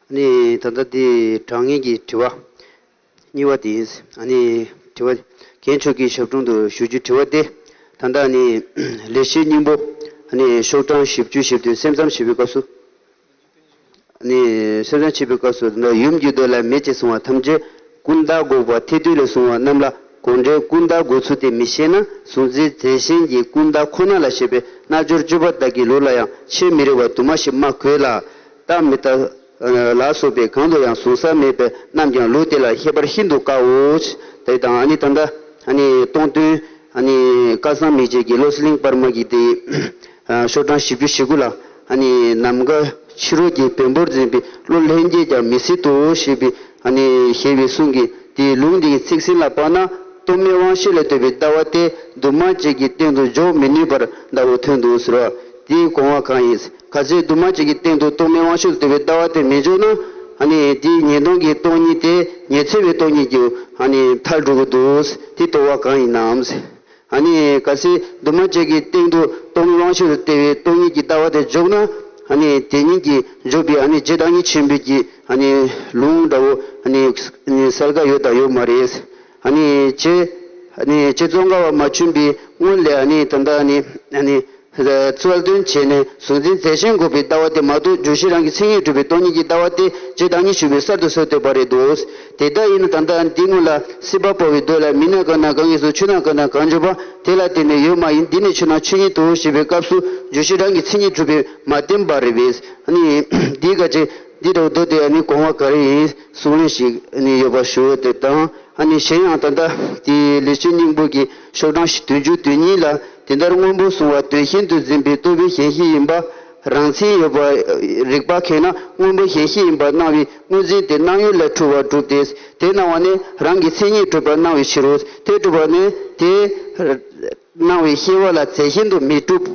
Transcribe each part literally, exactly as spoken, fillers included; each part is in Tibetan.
ནི་ད་ལྟ་དེ་དྲང་ངེས་ཀྱི་དྲི་བ་གཉིས་པ་དེ་ཡིན། ཨ་ནི་དྲི་བ་རྒན་མཆོག་གི་ཞབས་དྲུང་དུ་ཞུ་རྒྱུའི་དྲི་བ་དེ། ད་ལྟ་ནི་ལེགས་བཤད་སྙིང་པོ་ཨ་ནི་ཤོག་གྲངས་བཞི་བཅུ་ཞེ་བདུན་སེམས་ཙམ་བྱེད་པའི་སྐབས་སུ། ནི་སེམས་ཙམ་བྱེད་པའི་སྐབས་སུ་ད་ལྟ་ཡུམ་གྱི་མདོ་ལ་མེད་ཅེས་གསུངས་པ་ཐམས་ཅད་ཀུན་བརྟགས་འགོག་པ་ཐེག་བསྡུས་ལས་གསུངས་པ་རྣམས་ལ་གང་འདྲའི་ཀུན་བརྟགས་འགོག་ཚུལ་དེ་མི་ཤེས་ན། གཟུང་འཛིན་རྫས་གཞན་གྱི་ཀུན་བརྟགས་ཁོ་ན་ལ་བཤད་པའི་རྣལ་འབྱོར་སྤྱོད་པ་དག་གི་ལུགས་ལ་ཡང་ཆེས་མི་རིགས་པ་དུ་མ་ཞིག་སྨྲ་དགོས་ལ། རྟག་མི་རྟག་ལ་སོགས་པའི་གང་དུ་ཡང་གཟུང་ས་མེད་པས་རྣམས་ཀྱང་ལུགས་དེ་ལ་ཤེས་པར་ཤིན་ཏུ་དཀའོ། དེ་དང་ཨ་ནི་ད་ལྟ་ཨ་ནི་སྟོང་ཐུན་ཨ་ནི་སྐལ་བཟང་མིག་འབྱེད་ཀྱི་བློ་གསལ་གླིང་པར་མ་གི་དེ། ཤོག་གྲངས་བཞི་བཅུ་ཞེ་དགུ་ལ། ཨ་ནི་ནམ་མཁའ་ཕྱི་རོལ་གྱི་བེམ་པོར་འཛིན་པའི་བློ་ལྷན་སྐྱེས་ཀྱང་མི་སྲིད་དོ་ཞེས་པའི་ཨ་ནི་ཞེས་པའི་གསུང་གིས་དེའི་ལུང་འདིའི་ཚིག་ཟིན་ལ་དཔག་ན། སྟོང་མེད་དབང་ཤེས་ལ་ལྟོས་པའི་ལྟ་བ་དེ་འདུས་མ་བྱས་ཀྱི་སྟེང་དུ་འཇོག་མི་ནུས་པར་འདྲ་བོ་ཐོན་འདུག་ཟེར་བ། དེའི་དགོངས་པ་གང་ཡིན། གལ་སྲིད་འདུས་མ་བྱས་ཀྱི་སྟེང་དུ་སྟོང་མེད་དབང་ཤེས་ལ་ལྟོས་པའི་ལྟ་བ་དེ་མི་འཇོག་ན། ཨ་ནི་དེའི་ཉེས་ལྟུང་གི་སྟོང་ཉིད་དེ་ཉི་ཚེ་བའི་སྟོང་ཉིད་ཀྱི་ཨ་ནི་མཐར་འགྲོ་གི་འདུག་དེ་རྟོགས་པ་གང་ཡིན་ནམ། ཨ་ནི་གལ་སྲིད་འདུས་མ་བྱས་ཀྱི་སྟེང་དུ་སྟོང་ཉིད་དབང་ཤེས་སུ་ལྟ་བའི་སྟོང་ཉིད་ཀྱི་ལྟ་བ་དེ་འཇོག་ན། ཨ་ནི་དེ་ཉིད་ཀྱིས་འཇོག་པའི་ཨ་ནི་རྗེ་བདག་ཉིད་ཆེན་པོའི་གི་ཨ་ནི་ལུང་འདྲ་བོ་ཨ་ནི་གསལ་ཁ་ཡོད་དང་ཡོད་མ་རེད། ཨ་ནི་རྗེ་ཨ་ནི་རྗེ་ཙོང་ཁ་པ་མ་བྱོན་པའི་སྔོན་ལས་ཨ་ནི་ད་ལྟ་ཨ་ནི་ཨ་ནི་རྩོད་ལྡན་བྱས་ནས་གཟུང་འཛིན་རྫས་གཞན་འགོག་པའི་ལྟ་བ་དེ་མ་གཏོགས་བརྗོད་གཞི་རང་གི་མཚན་ཉིད་གྲུབ་པའི་སྟོང་ཉིད་ཀྱི་ལྟ་བ་དེ་རྗེ་བདག་ཉིད་ཆེན་པོས་གསར་དུ་གསོལ་འདེབས་པ་རེད་འདུག་དེ་ལྟ་ཡིན་ན་ད་ལྟ་འདི་སྔོན་ལ་སྲིད་པ་འཕོ་བའི་མདོ་ལ་མི་ནི་གང་དང་གང་གིས་སུ་ཆོས་རྣམས་གང་དང་གང་འཇོག་པ་དེ་ལ་བརྟེན་ནས་ཡོད་མ་ཡིན། འདི་ནི་ཆོས་རྣམས་ཆོས་ཉིད་དོ་ཞེས་པའི་སྐབས་སུ་བརྗོད་གཞི་རང་གི་མཚན་ཉིད་གྲུབ་པས་མ་བསྟན་པ་རེད་པས། ཨ་ནི་འདིའི་སྐད་ཆ་འདི་ལྟ་བུ་མདོ་དེ་ཨ་ནི་དགོངས་པ་ག་རེ་ཡིན་གསུང་ལན་ཞིག་ཨ་ནི་ཡོད་པ་ཞུ་བ་དེ་དང་། ཨ་ནི་གཞན་ཡང་ད་ལྟ་དེའི་ལེགས་བཤད་སྙིང་པོ་གི་ཤོག་གྲངས་བདུན་ཅུ་དོན་གཉིས་ལ། དེ་ལྟར་སྔོན་པོ་གཟུང་བ་དོན་གཞན་དུ་འཛིན་པའི་རྟོག་པའི་ཞེན་གཞི་ཡིན་པ། རང་མཚན་ཡོད་པ་རིགས་པ་ཁེགས་ན་སྔོན་པོ་ཞེན་གཞི་ཡིན་པར་སྣང་བའི་སྔོ་འཛིན་དེ་སྣང་ཡུལ་ལས་གྲུབ་པར་གྲུབ་སྟེ། དེ་སྣང་བ་ནི་རང་གི་མཚན་ཉིད་གྲུབ་པར་སྣང་བའི་ཕྱིར་རོ། དེ་གྲུབ་པ་ནི་དེ་སྣང་བའི་ཤེས་པ་ལ་རྫས་གཞན་དུ་མི་གྲུབ།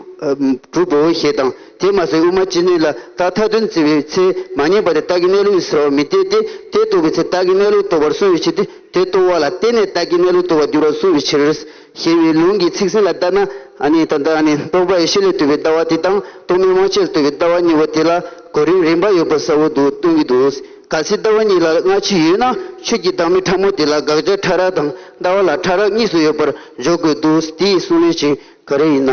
གྲུབ་བོ་ཞེས་དང་། དེ་མ་ཟད་དབུ་མ་སྤྱི་དོན་ལ་རྟགས་མཐའ་དོན་བརྩི་བའི་ཚེ་མ་ངེས་པ་དེ་རྟགས་ཀྱི་གནས་ལུགས་ཡིན་ཟེར་བ་མི་འཐད་དེ། དེ་རྟོགས་པའི་ཚེ་རྟགས་ཀྱི་གནས་ལུགས་རྟོགས་པར་གསུངས་པའི་ཕྱིར་ཏེ། དེ་རྟོགས་པ་ལ་བརྟེན་ནས་རྟགས་ཀྱི་གནས་ལུགས་རྟོགས་པར་འགྱུར་བར་གསུངས་པའི་ཕྱིར། ཞེས་པའི་ལུང་གི་ཚིག་ཟིན་ལ་ལྟ་ན། ཨ་ནི་ད་ལྟ་ཨ་ནི་རྟོག་པ་ཡེ་ཤེས་ལ་ལྟོས་པའི་ལྟ་བ་དེ་དང་སྟོང་མེད་དབང་ཤེས་ལ་ལྟོས་པའི་ལྟ་བ་གཉིས་པོ་དེ་ལ་གོ་རིམ་རིམ་པ་ཡོད་པ་གསལ་བོ་འདུག་སྟོན་གྱི་འདུག་གལ་སྲིད་ལྟ་བ་གཉིས་ལ་སྔ་ཕྱི་ཡོད་ན་ཆོས་ཀྱི་བདག་མེད་ཕྲ་མོ་དེ་ལ་དགག་བྱ་ཕྲ་རགས་དང་ལྟ་བ་ལ་ཕྲ་རགས་གཉིས་སུ་ཡོད་པར་འཇོག་དགོས་འདུག་དེའི་གསུང་ལན་ཞིག་ག་རེ་ཡིན་ན།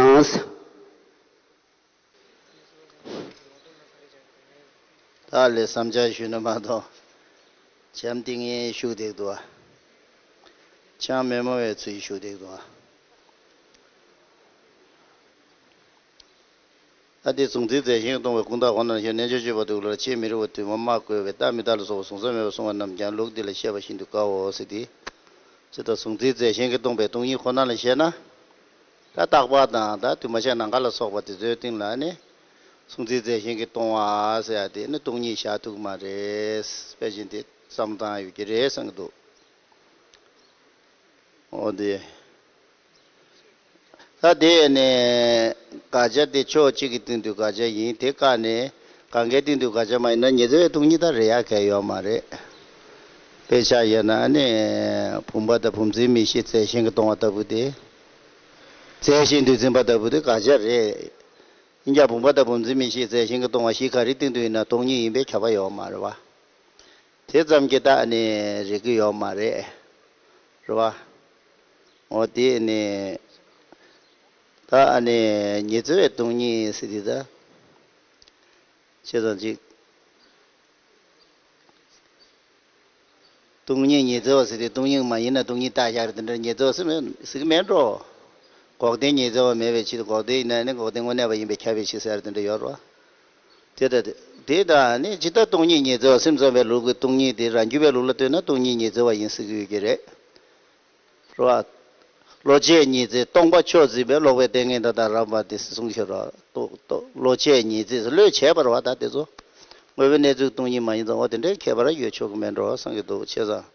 ད་ལས་བསམ་འཆར་ཞུས་ན་མ་གཏོགས། འཇམ་ཐིང་ངེ་བཞུགས་བསྡད་འདུག་བ། ཅང་མི་སྨྲ་བའི་ཚུལ་བཞུགས་བསྡད་འདུག་བ། ཨ་དེ་གཟུང་འཛིན་རྫས་གཞན་གྱིས་སྟོང་པའི་ཀུན་བརྟགས་ཁོ་ན་ལ་ཞེན་རྣལ་འབྱོར་སྤྱོད་པ་དེ་ལ་ཆེས་མི་རིགས་པ་དུ་མ་སྨྲ་དགོས་པས་རྟག་མི་རྟག་ལ་སོགས་པ་གཟུང་ས་མེད་པར་གསུངས་པ་རྣམས་ཀྱང་ལུགས་འདི་ལ་བཤད་པ་ཤིན་ཏུ་དཀའོ་ཟེར་ཏེ། ཇི་ལྟར་གཟུང་འཛིན་རྫས་གཞན་གྱིས་སྟོང་པའི་སྟོང་ཉིད་ཁོ་ན་ལ་ཞེན་ན། ད་རྟག་པ་དང་ད་འདུས་མ་བྱས་ནམ་མཁའ་ལ་སོགས་པ་དེ་ཚོའི་སྟེང་ལ་ནི། གཟུང་འཛིན་རྫས་གཞན་གྱིས་སྟོང་བ་ཟེར་ཡ་དེ་ནི་སྟོང་ཉིད་བཞག་ཐུབ་ཀྱི་མ་རེད། དཔེ་ཅན་དེ་བསམ་བཏང་ཡོད་ཀྱི་རེད་བསམ་གྱི་འདུག་འོ་དེ། ད་དེ་ནས་དགག་བྱ་དེ་ཕྱོགས་གཅིག་གི་སྟེང་དུ་དགག་བྱ་ཡིན། དེ་བཀག་ནས་གང་གའི་སྟེང་དུ་དགག་བྱ་མ་ཡིན་ན་ཉི་ཚེ་བའི་སྟོང་ཉིད་ད་རེད་ཡ་གལ་ཡོད་མ་རེད། དཔེ་ཆ་ཡོད་ན་ནི་བུམ་པ་དང་བུམ་འཛིན་མིག་ཤེས་རྫས་གཞན་གྱིས་སྟོང་བ་ལྟ་བུ་དེ། རྫས་གཞན་དུ་འཛིན་པ་ལྟ་བུ་དེ་དགག་བྱ་རེད། ཡིན་ཀྱང་བུམ་པ་དང་བུམ་འཛིན་མིག་ཤེས་རྫས་གཞན་གྱིས་སྟོང་བ་བཞི་ག་རེའི་སྟེང་དུ་ཡིན་ན་སྟོང་ཉིད་ཡིན་པས་ཁྱབ་པ་ཡོད་མ་རེད་བ། དེ་ཙམ་གྱིས་ད་ནི་རིག་གི་ཡོད་མ་རེད། རེད་བ། འོ་དེ་ནི། ད་ནི་ཉི་ཚེ་བའི་སྟོང་ཉིད་ཟེར་དེ་ད། བྱས་ཙང་ཅིག་སྟོང་ཉིད་ཉི་ཚེ་བ་ཟེར་དེ་སྟོང་ཉིད་མ་ཡིན་ན་སྟོང་ཉིད་རྟག་བཞག་རེད། དེ་འདྲ་ཉི་ཚེ་བ་ཟེར་མེད་ཟེར་གི་མེད་འགྲོ། འགོག་བདེན་ཉི་ཚེ་བ་མེད་པའི་ཕྱིར་དུ། འགོག་བདེན་ཡིན་ན་ནི་འགོག་བདེན་དངོས་གནས་པ་ཡིན་པས་ཁྱབ་པའི་ཕྱིར་ཟེར་དེ་འདྲ་ཡོད་རེད་བ། དེ་ལྟ་དེ་ལྟ་ནི་ཇི་ལྟར་སྟོང་ཉིད་ཉི་ཚེ་བ། སེམས་ཙམ་པའི་ལུགས་ཀྱི་སྟོང་ཉིད་དེ་རང་རྒྱུད་པའི་ལུགས་ལ་ལྟོས་ན་སྟོང་ཉིད་ཉི་ཚེ་བ་ཡིན་ཟེར་གི་ཡོད་ཀྱི་རེད། རེད་བ། བློ་བྱས་ཉི་ཚེ་སྟོང་པ་ཕྱོགས་འཛིན་པས་ལོག་པའི་ལྟས་ངན་དག་དང་རགས་པ་དེ་གསུང་གི་རེད་བ། རྟོག་རྟོག་བློ་བྱས་ཉི་ཚེ་བློས་བྱས་པ་རེད་བ། ད་དེ་ཚོ་དངོས་པོའི་གནས་ཚུལ་སྟོང་ཉིད་མ་ཡིན་ཙང་འོ་དེ་འདྲའི་ཁྱད་པར་ཡོད་ཆོག་གི་མེད་འགྲོ་བསམ་གྱི་འདུག་བྱས་ཙང་།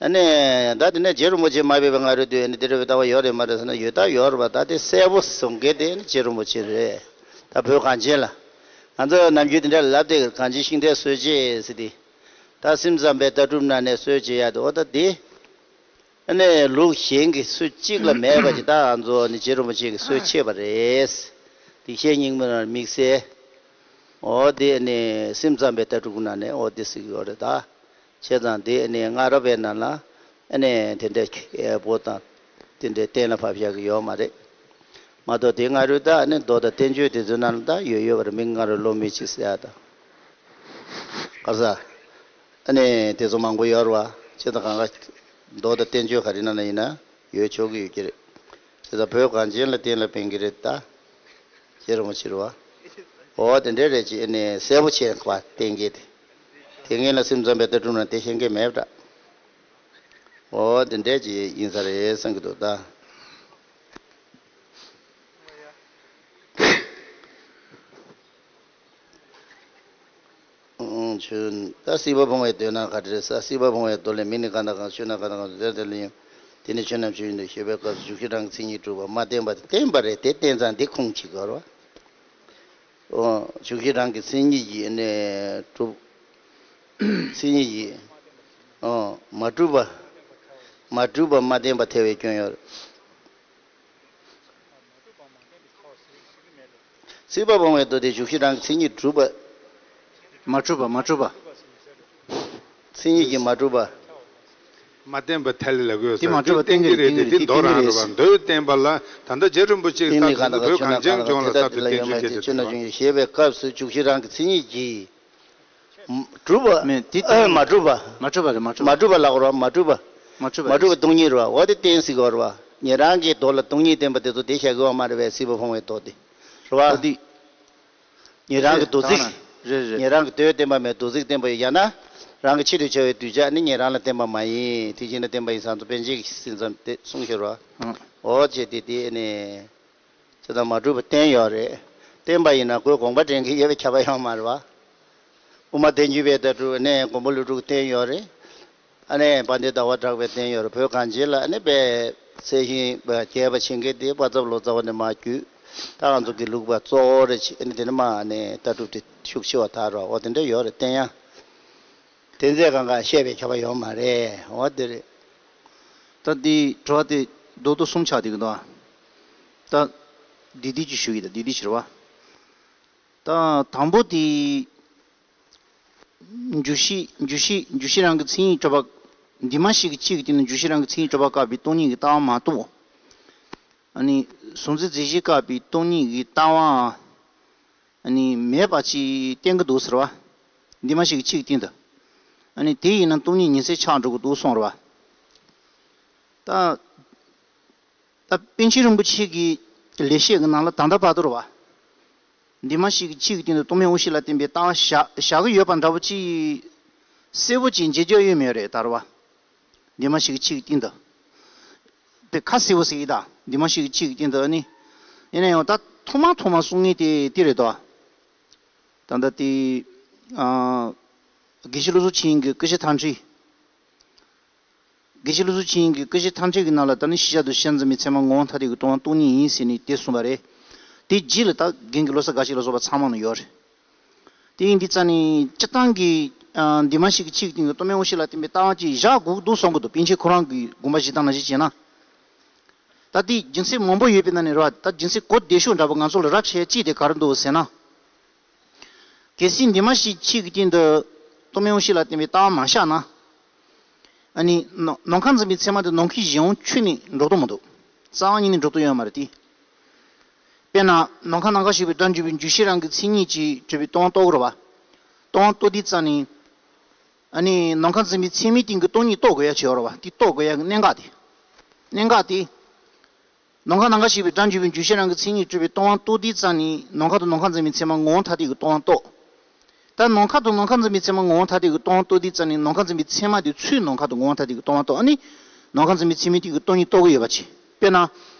ཨ་ནི། ད་དེ་ནས་རྗེ་རིན་པོ་ཆེ་མ་ཕེབས་པའི་སྔ་རོལ་དུ་ཨ་ནི་དེ་འདྲ་བའི་ལྟ་བ་ཡོད་རེད་མ་རེད་ཟེར་ན་ཡོད་ད་ཡོད་རེད་པ། ད་དེ་གསལ་པོ་བཟོ་མཁན་དེ་ནི་རྗེ་རིན་པོ་ཆེ་རེད། ད་བོད་གངས་ཅན་ལ། ང་ཚོ་ནམ་རྒྱུན་དེ་འདྲ་ལབ་སྟེ་གངས་ཅན་ཤིང་རྟའི་སྲོལ་འབྱེད་ཟེར་ཏེ། ད་སེམས་ཙམ་པའི་ལྟ་གྲུབ་ནང་ནས་སྲོལ་འབྱེད་ཡག་དེ་འོ་ད་དེ། ཨ་ནི་ལུགས་གཞན་གྱི་སྲོལ་གཅིག་ལ་མེད་པ་ཅིག་ད་ང་ཚོ་ནི་རྗེ་རིན་པོ་ཆེ་གི་སྲོལ་ཕྱེས་པ་རེད། དེ་བཤེས་སྙིང་པོ་ནང་དམིགས་བསལ། འོ་དེ་ནི་སེམས་ཙམ་པའི་ལྟ་གྲུབ་ནང་ནས་འོ་དེ་ཟེར་གྱི་ཡོད་རེད་ད། བྱས་ཙང་དེ་ནི་སྔ་རབས་པའི་ནང་ལ་ཨ་ནི་དེ་འདྲའི་མཁས་པོ་དང་དེ་འདྲའི་གཏན་ལ་ཕབ་བཞག་གི་ཡོད་མ་རེད། མ་གཏོགས་དེ་སྔ་རོལ་ད་ཨ་ནི་མདོ་དང་བསྟན་བཅོས་དེ་ཚོའི་ནང་ལ་ད་ཡོད་ཡོད་པ་རེད། མི་སྔ་རོལ་སློབ་མའི་ཆོས་ཟེར་ཡ་ད། ག་ས། ཨ་ནི་དེ་ཚོ་མང་པོ་ཡོད་རེད་བ། བྱས་ཙང་གང་ག་མདོ་དང་བསྟན་བཅོས་ག་རེ་ནང་ལ་ཡིན་ན་ཡོད་ཆོག་གི་ཡོད་ཀྱི་རེད། བྱས་ཙང་བོད་གངས་ཅན་ལ་གཏན་ལ་ཕན་གྱི་རེད་ད། ཁྱེད་རང་ཕྱིར་བ། འོ་དེ་འདྲས་རེད་ཅེས་ནས་གསལ་པོ་བྱས་པ་བསྟན་གྱི་དེ། དེ་ངེད་ལ་སེམས་ཙམ་པའི་ལྟ་གྲུབ་ན་དེ་ཤེས་མཁན་མེད་པ་འདྲ། འོ་དེ་འདྲས་ཅིག་ཡིན་ས་རེད་བསམ་གྱི་འདུག་ད། ཨང་། ཆོས་ད་སྲིད་པ་སྤོང་བའི་མདོ་ན་ག་འདྲ་རེད་ས། སྲིད་པ་སྤོང་བའི་མདོ་ལས། མིང་ནི་གང་དང་གང་། ཆོས་རྣམས་གང་དང་གང་དུ། དེ་ལྟར་དེ་ལ་ཡང་། དེ་ནི་ཆོས་རྣམས་ཆོས་ཡིན་ཏེ། ཞེས་པའི་སྐབས་སུ་འཇུག་གཞི་རང་གི་མཚན་ཉིད་གྲུབ་པ་མ་བསྟན་པ་དེ་བསྟན་པ་རེད། དེ་བསྟན་ཙང་དེ་ཁུངས་གཅིག་དགོས་རེད་བ། ཨོ། འཇུག་གཞི་རང་གི་མཚན་ཉིད་ཀྱིས་ནི་གྲུབ། མཚན་ཉིད་ཀྱིས། ཨོ། མ་གྲུབ་པ། མ་གྲུབ་པ་མ་བསྟན་པ་ཐལ་བའི་སྐྱོན་ཡོད་རེད། སྲིད་པ་སྤོང་བའི་མདོ་སྟེ་འཇུག་གཞི་རང་གི་མཚན་ཉིད་གྲུབ་པ། མ་གྲུབ་པ། མ་གྲུབ་པ། མཚན་ཉིད་ཀྱིས་མ་གྲུབ་པ། མ་བསྟན་པ་ཐལ་ལ་གོས། དེ་མ་གྲུབ་པ་བསྟན་གྱི་རེད། དེ་བསྟན་གྱི་རེད། དེ་མདོ་རང་རེད་བ། མདོས་བསྟན་པ་ལ་ད་ལྟ་རྗེ་རིན་པོ་ཆེས་གསར་དུ་བོད་གངས་ཅན་ལྗོངས་ལ་གསར་དུ་བསྟན་བཅོས་བྱས་ཏེ། ཞེས་པའི་སྐབས་སུ་འཇུག་གཞི་རང་གི་མཚན་ཉིད་ཀྱིས། གྲུབ་པ། མེད་དེ། མ་གྲུབ་པ། མ་གྲུབ་པ་རེད། མ་གྲུབ་པ། མ་གྲུབ་པ་ལབ་དགོས་རེད་བ། མ་གྲུབ་པ། མ་གྲུབ་པ། མ་གྲུབ་པ་སྟོང་ཉིད་རེད་བ། འོ་དེ་བསྟན་ཟེར་དགོས་རེད་བ། ཉན་རང་གི་མདོ་ལ་སྟོང་ཉིད་བསྟན་པ་དེ་ཚོ་དེ་བཞག་གི་ཡོད་མ་རེད་པས། སྲིད་པ་སྤོང་བའི་མདོ་དེ། རེད་བ། ཨ་དེ། ཉན་རང་གི་མདོ་ཚིག་རེད། རེད་རེད། ཉན་རང་གི་མདོས་བསྟན་པ་མེད། མདོ་ཚིག་བསྟན་པ་ཡོད། ཡང་ན། རང་གི་ཆེད་དུ་བྱ་བའི་གདུལ་བྱ་ནི་ཉན་རང་ལ་བསྟན་པ་མ་ཡིན། དེ་བཞིན་ལ་བསྟན་པ་ཡིན་ཙང་དུ་པཎ་ཆེན་གྱི་སེམས་ཙམ་དེ་གསུངས་ཤོར་བ། ཨང་། འོ་བྱས་ཏེ་དེ་ནི། ཇི་ལྟར་མ་གྲུབ་པ་བསྟན་ཡོད་རེད། བསྟན་པ་ཡིན་ན་ཁོའི་དགོངས་པ་འདྲེན་གྱི་ཡོད་པའི་ཁྱབ་པ་ཡོད་མ་རེད་བ། དབུ་མ་བསྟན་འགྱུར་བའི་ལྟ་གྲུབ་ནས་མགོན་པོ་ཀླུ་སྒྲུབ་བསྟན་ཡོད་རེད། ཨ་ནི་དཔལ་ལྡན་ཟླ་བ་གྲགས་པས་བསྟན་ཡོད་རེད། བོད་གངས་ཅན་ལ་ཨ་ནི་པའི་ཚད་ཤིང་རྒྱས་པ་ཆེན་མཁན་དེ་དཔལ་ཚབ་ལོ་ཙཱ་བ་ནས་མར་བརྒྱུད། ད་ང་ཚོ་དགེ་ལུགས་པ་གཙོ་བོ་རེད་ཅེས། ཨ་ནི་དེ་ནས་མར་ཨ་ནི་ལྟ་གྲུབ་དེ་ཤུགས་ཆེ་བ་དར་བ། འོ་དེ་འདྲ་ཡོད་རེད། བསྟན་ཡང་། དེ་ཚད་གང་ག་བཤད་པའི་ཁྱབ་པ་ཡོད་མ་རེད། འོ་དེ་རེད། ད་འདི་དྲི་བ་དེ་རྡོག་རྡོག་གསུམ་ཆགས་བསྡད་ཀྱི་འདུག་ཨ། ད་འདི་འདི་ཅིག་ཞུ་གི། ད་འདི་འདི་ཞུ་རེད་བ། ད་དང་པོ་དེ། འཇུག་གཞི་འཇུག་གཞི་འཇུག་གཞི་རང་གི་མཚན་ཉིད་གྲུབ་པ། འདུས་མ་བྱས་ཀྱི་ཆོས་ཀྱི་སྟེང་དུ་འཇུག་གཞི་རང་གི་མཚན་ཉིད་གྲུབ་པ་བཀག་པའི་སྟོང་ཉིད་ཀྱི་ལྟ་བ་མ་གཏོགས། ཨ་ནི་གཟུང་འཛིན་རྫས་གཞན་བཀག་པའི་སྟོང་ཉིད་ཀྱི་ལྟ་བའང་ཨ་ནི་མེད་པ་ཅིག་བསྟན་གྱི་འདུག་ཟེར་བ། འདུས་མ་བྱས་ཀྱི་ཆོས་ཀྱི་སྟེང་དུ། ཨ་ནི་དེ་ཡིན་ན་སྟོང་ཉིད་ཉི་ཚེ་ཆགས་འགྲོ་གི་འདུག་གསུངས་རེད་བ། ད། ད་པཎ་ཆེན་རིན་པོ་ཆེ་གི་ལེགས་བཤད་ཀྱི་ནང་ལ་ད་ལྟ་བར་དུ་རེད་བ། འདུས་མ་བྱས་ཀྱི་ཆོས་ཀྱི་སྟེང་དུ་སྟོང་མེད་དབང་ཤེས་ལ་བརྟེན་པའི་ལྟ་བ་བཞག་བཞག་གི་ཡོད་པ་འདྲ་པོ་ཅིག་གསལ་པོ་ཅིག་མཇལ་རྒྱུ་ཡོད་མེད་རེད་ད་རེད་བ། འདུས་མ་བྱས་ཀྱི་ཆོས་ཀྱི་སྟེང་དུ། དཔེ་ཁ་གསལ་པོ་ཟེར་གྱི་ད། འདུས་མ་བྱས་ཀྱི་ཆོས་ཀྱི་སྟེང་དུ་ཨ་ནི། ཡིན་ན་ཡང་ད་ཐོག་མ་ཐོག་མ་གསུང་མཁན་དེ་དེ་རེད་དོ། ད་ལྟ་དེ། ཨ། དགེ་བཤེས་བློ་བཟང་ཆོས་དབྱིངས་ཀྱི་སྐུ་བཞི་མཐའ་འཁྲིད། དགེ་བཤེས་བློ་བཟང་ཆོས་དབྱིངས་ཀྱི་སྐུ་བཞི་མཐའ་འཁྲིད་ཀྱི་ནང་ལ་ད་ནི་ཤེས་བྱ་དང་ཤེས་བྱ་འཛིན་པའི་ཚད་མ་ངོ་བོ་ཐ་དད་ཀྱི་སྟོང་པ་སྟོང་ཉིད་ཡིན་ཟེར་ནས་དེ་གསུངས་པ་རེད། དེ་རྗེས་ལ་ད་རྒན་གྱི་བློ་གསལ་དགའ་ཞིག་ལ་སོགས་པ་ཚང་མ་ནང་ཡོད་རེད། དེ་ཡིན་དུས་ཙང་ནས་སྤྱིར་བཏང་གི། ཨ། འདུས་མ་བྱས་ཀྱི་ཆོས་ཀྱི་སྟེང་དུ་སྟོང་མེད་དབང་ཤེས་ལ་བརྟེན་པའི་ལྟ་བ་ཅིག་བཞག་དགོས་ཀྱི་འདུག་བསམ་གྱི་འདུག་པཎ་ཆེན་ཁོ་རང་གི་དགོངས་པ་བཞེས་སྟངས་ནང་བཞིན་བྱས་ན། ད་དེ་རྒྱུ་མཚན་མང་པོ་ཡོད་པའི་ནང་ནས་རེད་བ། ད་རྒྱུ་མཚན་གོ་བདེ་ཤོས་འདྲ་པོ་ང་ཚོ་ལ་རག་ཆེ་ཅིག་དེ་ག་རེ་འདུག་ཟེར་ན། གལ་སྲིད་འདུས་མ་བྱས་ཆོས་ཀྱི་སྟེང་དུ་སྟོང་མེད་དབང་ཤེས་ལ་བརྟེན་པའི་ལྟ་བ་མ་བཞག་ན། ཨ་ནི་ནམ་ནམ་མཁའ་འཛིན་པའི་ཚད་མ་དེ་ནམ་མཁའི་གཞན་དབང་ཆོས་ནི་འགྲོ་དོན་མི་འདུག་རྩ་བ་ཉིད་ནས་འགྲོ་དོན་ཡོད་མ་རེད་དེ། དཔེར་ན་ནམ་མཁའ་ནམ་མཁའ་ཞེས་པའི་སྒྲ་འཇུག་པའི་འཇུག་ཤེས་རང་གི་མཚན་ཉིད་ཀྱིས་གྲུབ་པའི་སྟོང་པ་རྟོགས་ཀྱི་རེད་བ། སྟོང་པ་རྟོགས་དུས་ཙམ་ནས། ཨ་ནི་ནམ་མཁའ་འཛིན་པའི་ཚད་མའི་སྟེང་གི་སྟོང་ཉིད་རྟོགས་དགོས་ཡ་ཅིག་ཡོད་རེད་བ། དེ་རྟོགས་དགོས་ཡ་གི་གནད་འགག་དེ། གནད་འགག་དེ། ནམ་མཁའ་ནམ་མཁའ་ཞེས་པའི་སྒྲ་འཇུག་པའི་འཇུག་ཤེས་རང་གི་མཚན་ཉིད་གྲུབ་པའི་སྟོང་པ་རྟོགས་དུས་ཙམ་ནས་ནམ་མཁའ་དང་ནམ་མཁའ་འཛིན་པའི་ཚད་མ་ངོ་བོ་ཐ་དད་ཀྱི་སྟོང་པ་རྟོགས། ད་ནམ་མཁའ་དང་ནམ་མཁའ་འཛིན་པའི་ཚད་མ་ངོ་བོ་ཐ་དད་ཀྱི་སྟོང་པ་རྟོགས་དུས་ཙམ་ནས་ནམ་མཁའ་འཛིན་པའི་ཚད་མ་དེ་ཚུར་ནམ་མཁའ་དང་ངོ་བོ་ཐ་དད་ཀྱི་སྟོང་པ་རྟོགས། ཨ་ནི་ནམ་མཁའ་འཛིན་པའི་ཚད་མའི་སྟེང་གི་སྟོང་ཉིད་རྟོགས་ཀྱི་ཡོད་པ་ཅིག་དཔེར་ན།